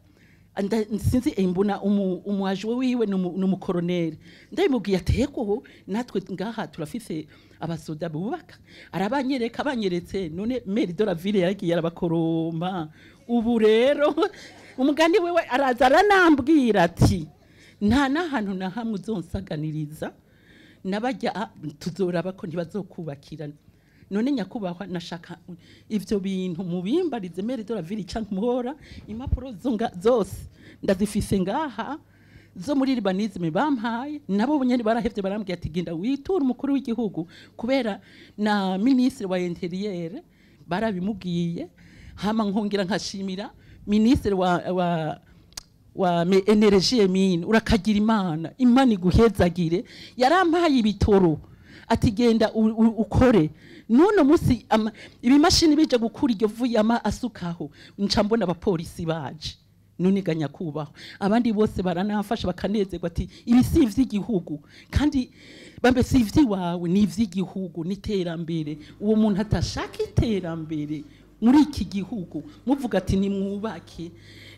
sinzi, mbona umuaje wiwe ni umukoroneri. Ndabimubwiye ati: "Ego, natwe ngaha turafise abasoda bubaka." Arabanyereka, banyeretse. None maire de la ville yaragiye arabakoroma. Ubu rero umugani wewe araza aranambwira ati nta n'ahantu na hamwe uzonsaganiriza, nabajya tuzoraba ko ntibazokubakira. None nyakubahwa, nashaka ivyo bintu mubimbarize maire de la ville canke muhora. Impapuro zose ndazifise ngaha zo muri urbanisme bampaye. Nabo nyene barahevye, barambwiye ati: "Genda witure umukuru w'igihugu," kubera na ministre wa intérieur barabimubwiye. Hama nkongera nkashimira ministre wa énergie mines. Urakagira Imana, Imana iguhezagire. Yarampaye ibitoro ati: "Genda ukore." Nuno musi ibimashini bije gukura iryo vu yama asukaho, nca mbona abapolisi baje. None ga nyakubahwa, abandi bose baranafasha, bakanezerwa ati ibi si ivy'igihugu, kandi bambe si ivy'iwawe, ni ivy'igihugu n'iterambere. Uwo muntu atashaka iterambere muri iki gihugu, muvuga ati nimwubake,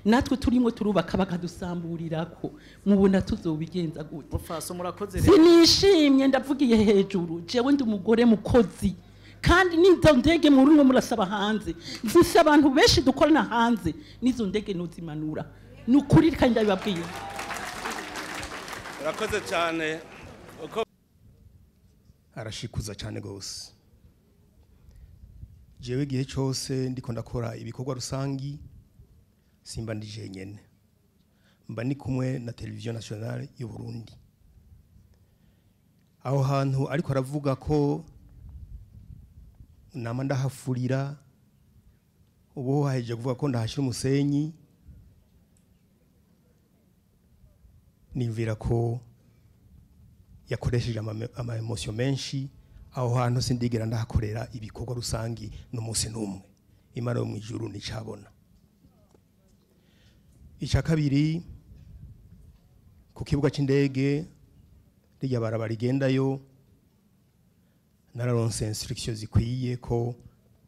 natwe turimo turubaka bakadusamburirako, mubona tuzobigenza gute?
Mufaso, murakoze rero.
Sinishimye, ndavugiye hejuru. Jewe ndi umugore mukozi, kandi n'izo ndege muri mwe murasaba hanze, mfise abantu benshi dukorana hanze, n'izo ndege nuzimanura, ni ukuri, kandi ndabibabwiye.
Urakoze cyane uko
Arashikuza cyane gose. Jewe igihe cyose ndiko ndakora ibikorwa rusangi, simba ndi jenyene, mba ni kumwe na Télévision Nationale y'u Burundi. Aho hantu ariko aravuga ko nama ndahafurira, ubu haheje kuvuga ko ndahashyira umusenyi, nimvira ko yakoresheje ama émotions menshi. Aho hantu sindigera ndahakorera ibikorwa rusangi n'umunsi n'umwe, Imana yo mu ijuru nicabona. Icya kabiri, ku kibuga cy'indege rijya barabara rigendayo, nararonse instruction zikwiye ko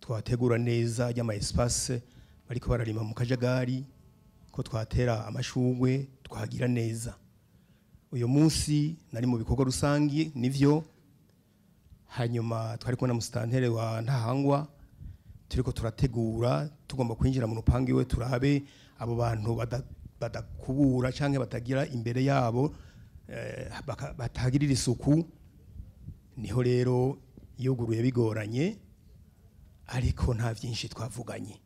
twategura neza ry'ama espace bariko bararima mu kajagari, ko twatera amashugwe, twahagira neza. Uyu munsi nari mu bikorwa rusangi, nivyo. Hanyuma twari kumwe na musitanteri wa Ntahangwa, turiko turategura, tugomba kwinjira mu rupangu iwe, turabe abo bantu badakubura canke batagira imbere yabo. batagirira isuku. Niho rero yuguruye bigoranye, ariko nta byinshi twavuganye.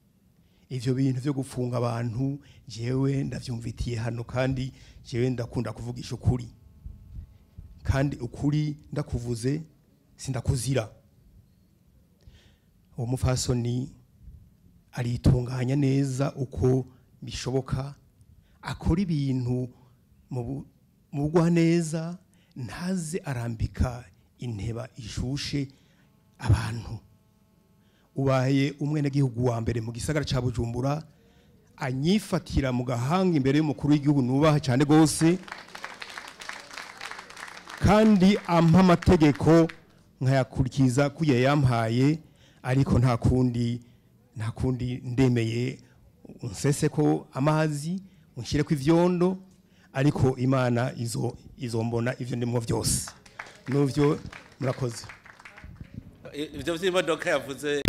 Ivyo bintu byo gufunga abantu jewe ndavyumvitiye hano, kandi jewe ndakunda kuvugisha ukuri, kandi ukuri ndakuvuze sindakuzira. Uwo mufasoni aritunganya neza uko bishoboka, akora ibintu mu bugwaneza, ntaze arambika inteba ishushe abantu. Ubaye umwenegihugu wa mbere mu gisagara ca Bujumbura anyifatira mu gahanga imbere y'umukuru w'igihugu nubaha cyane gose, kandi ampa amategeko nkayakurikiza kuya yampaye, ariko nta kundi ndemeye unsese ko amazi unshire ko ivyondo, ariko Imana izombona ivyo ndimwo vyose. Nuvyo murakoze.
Ivyo vy'imodoka yavuze.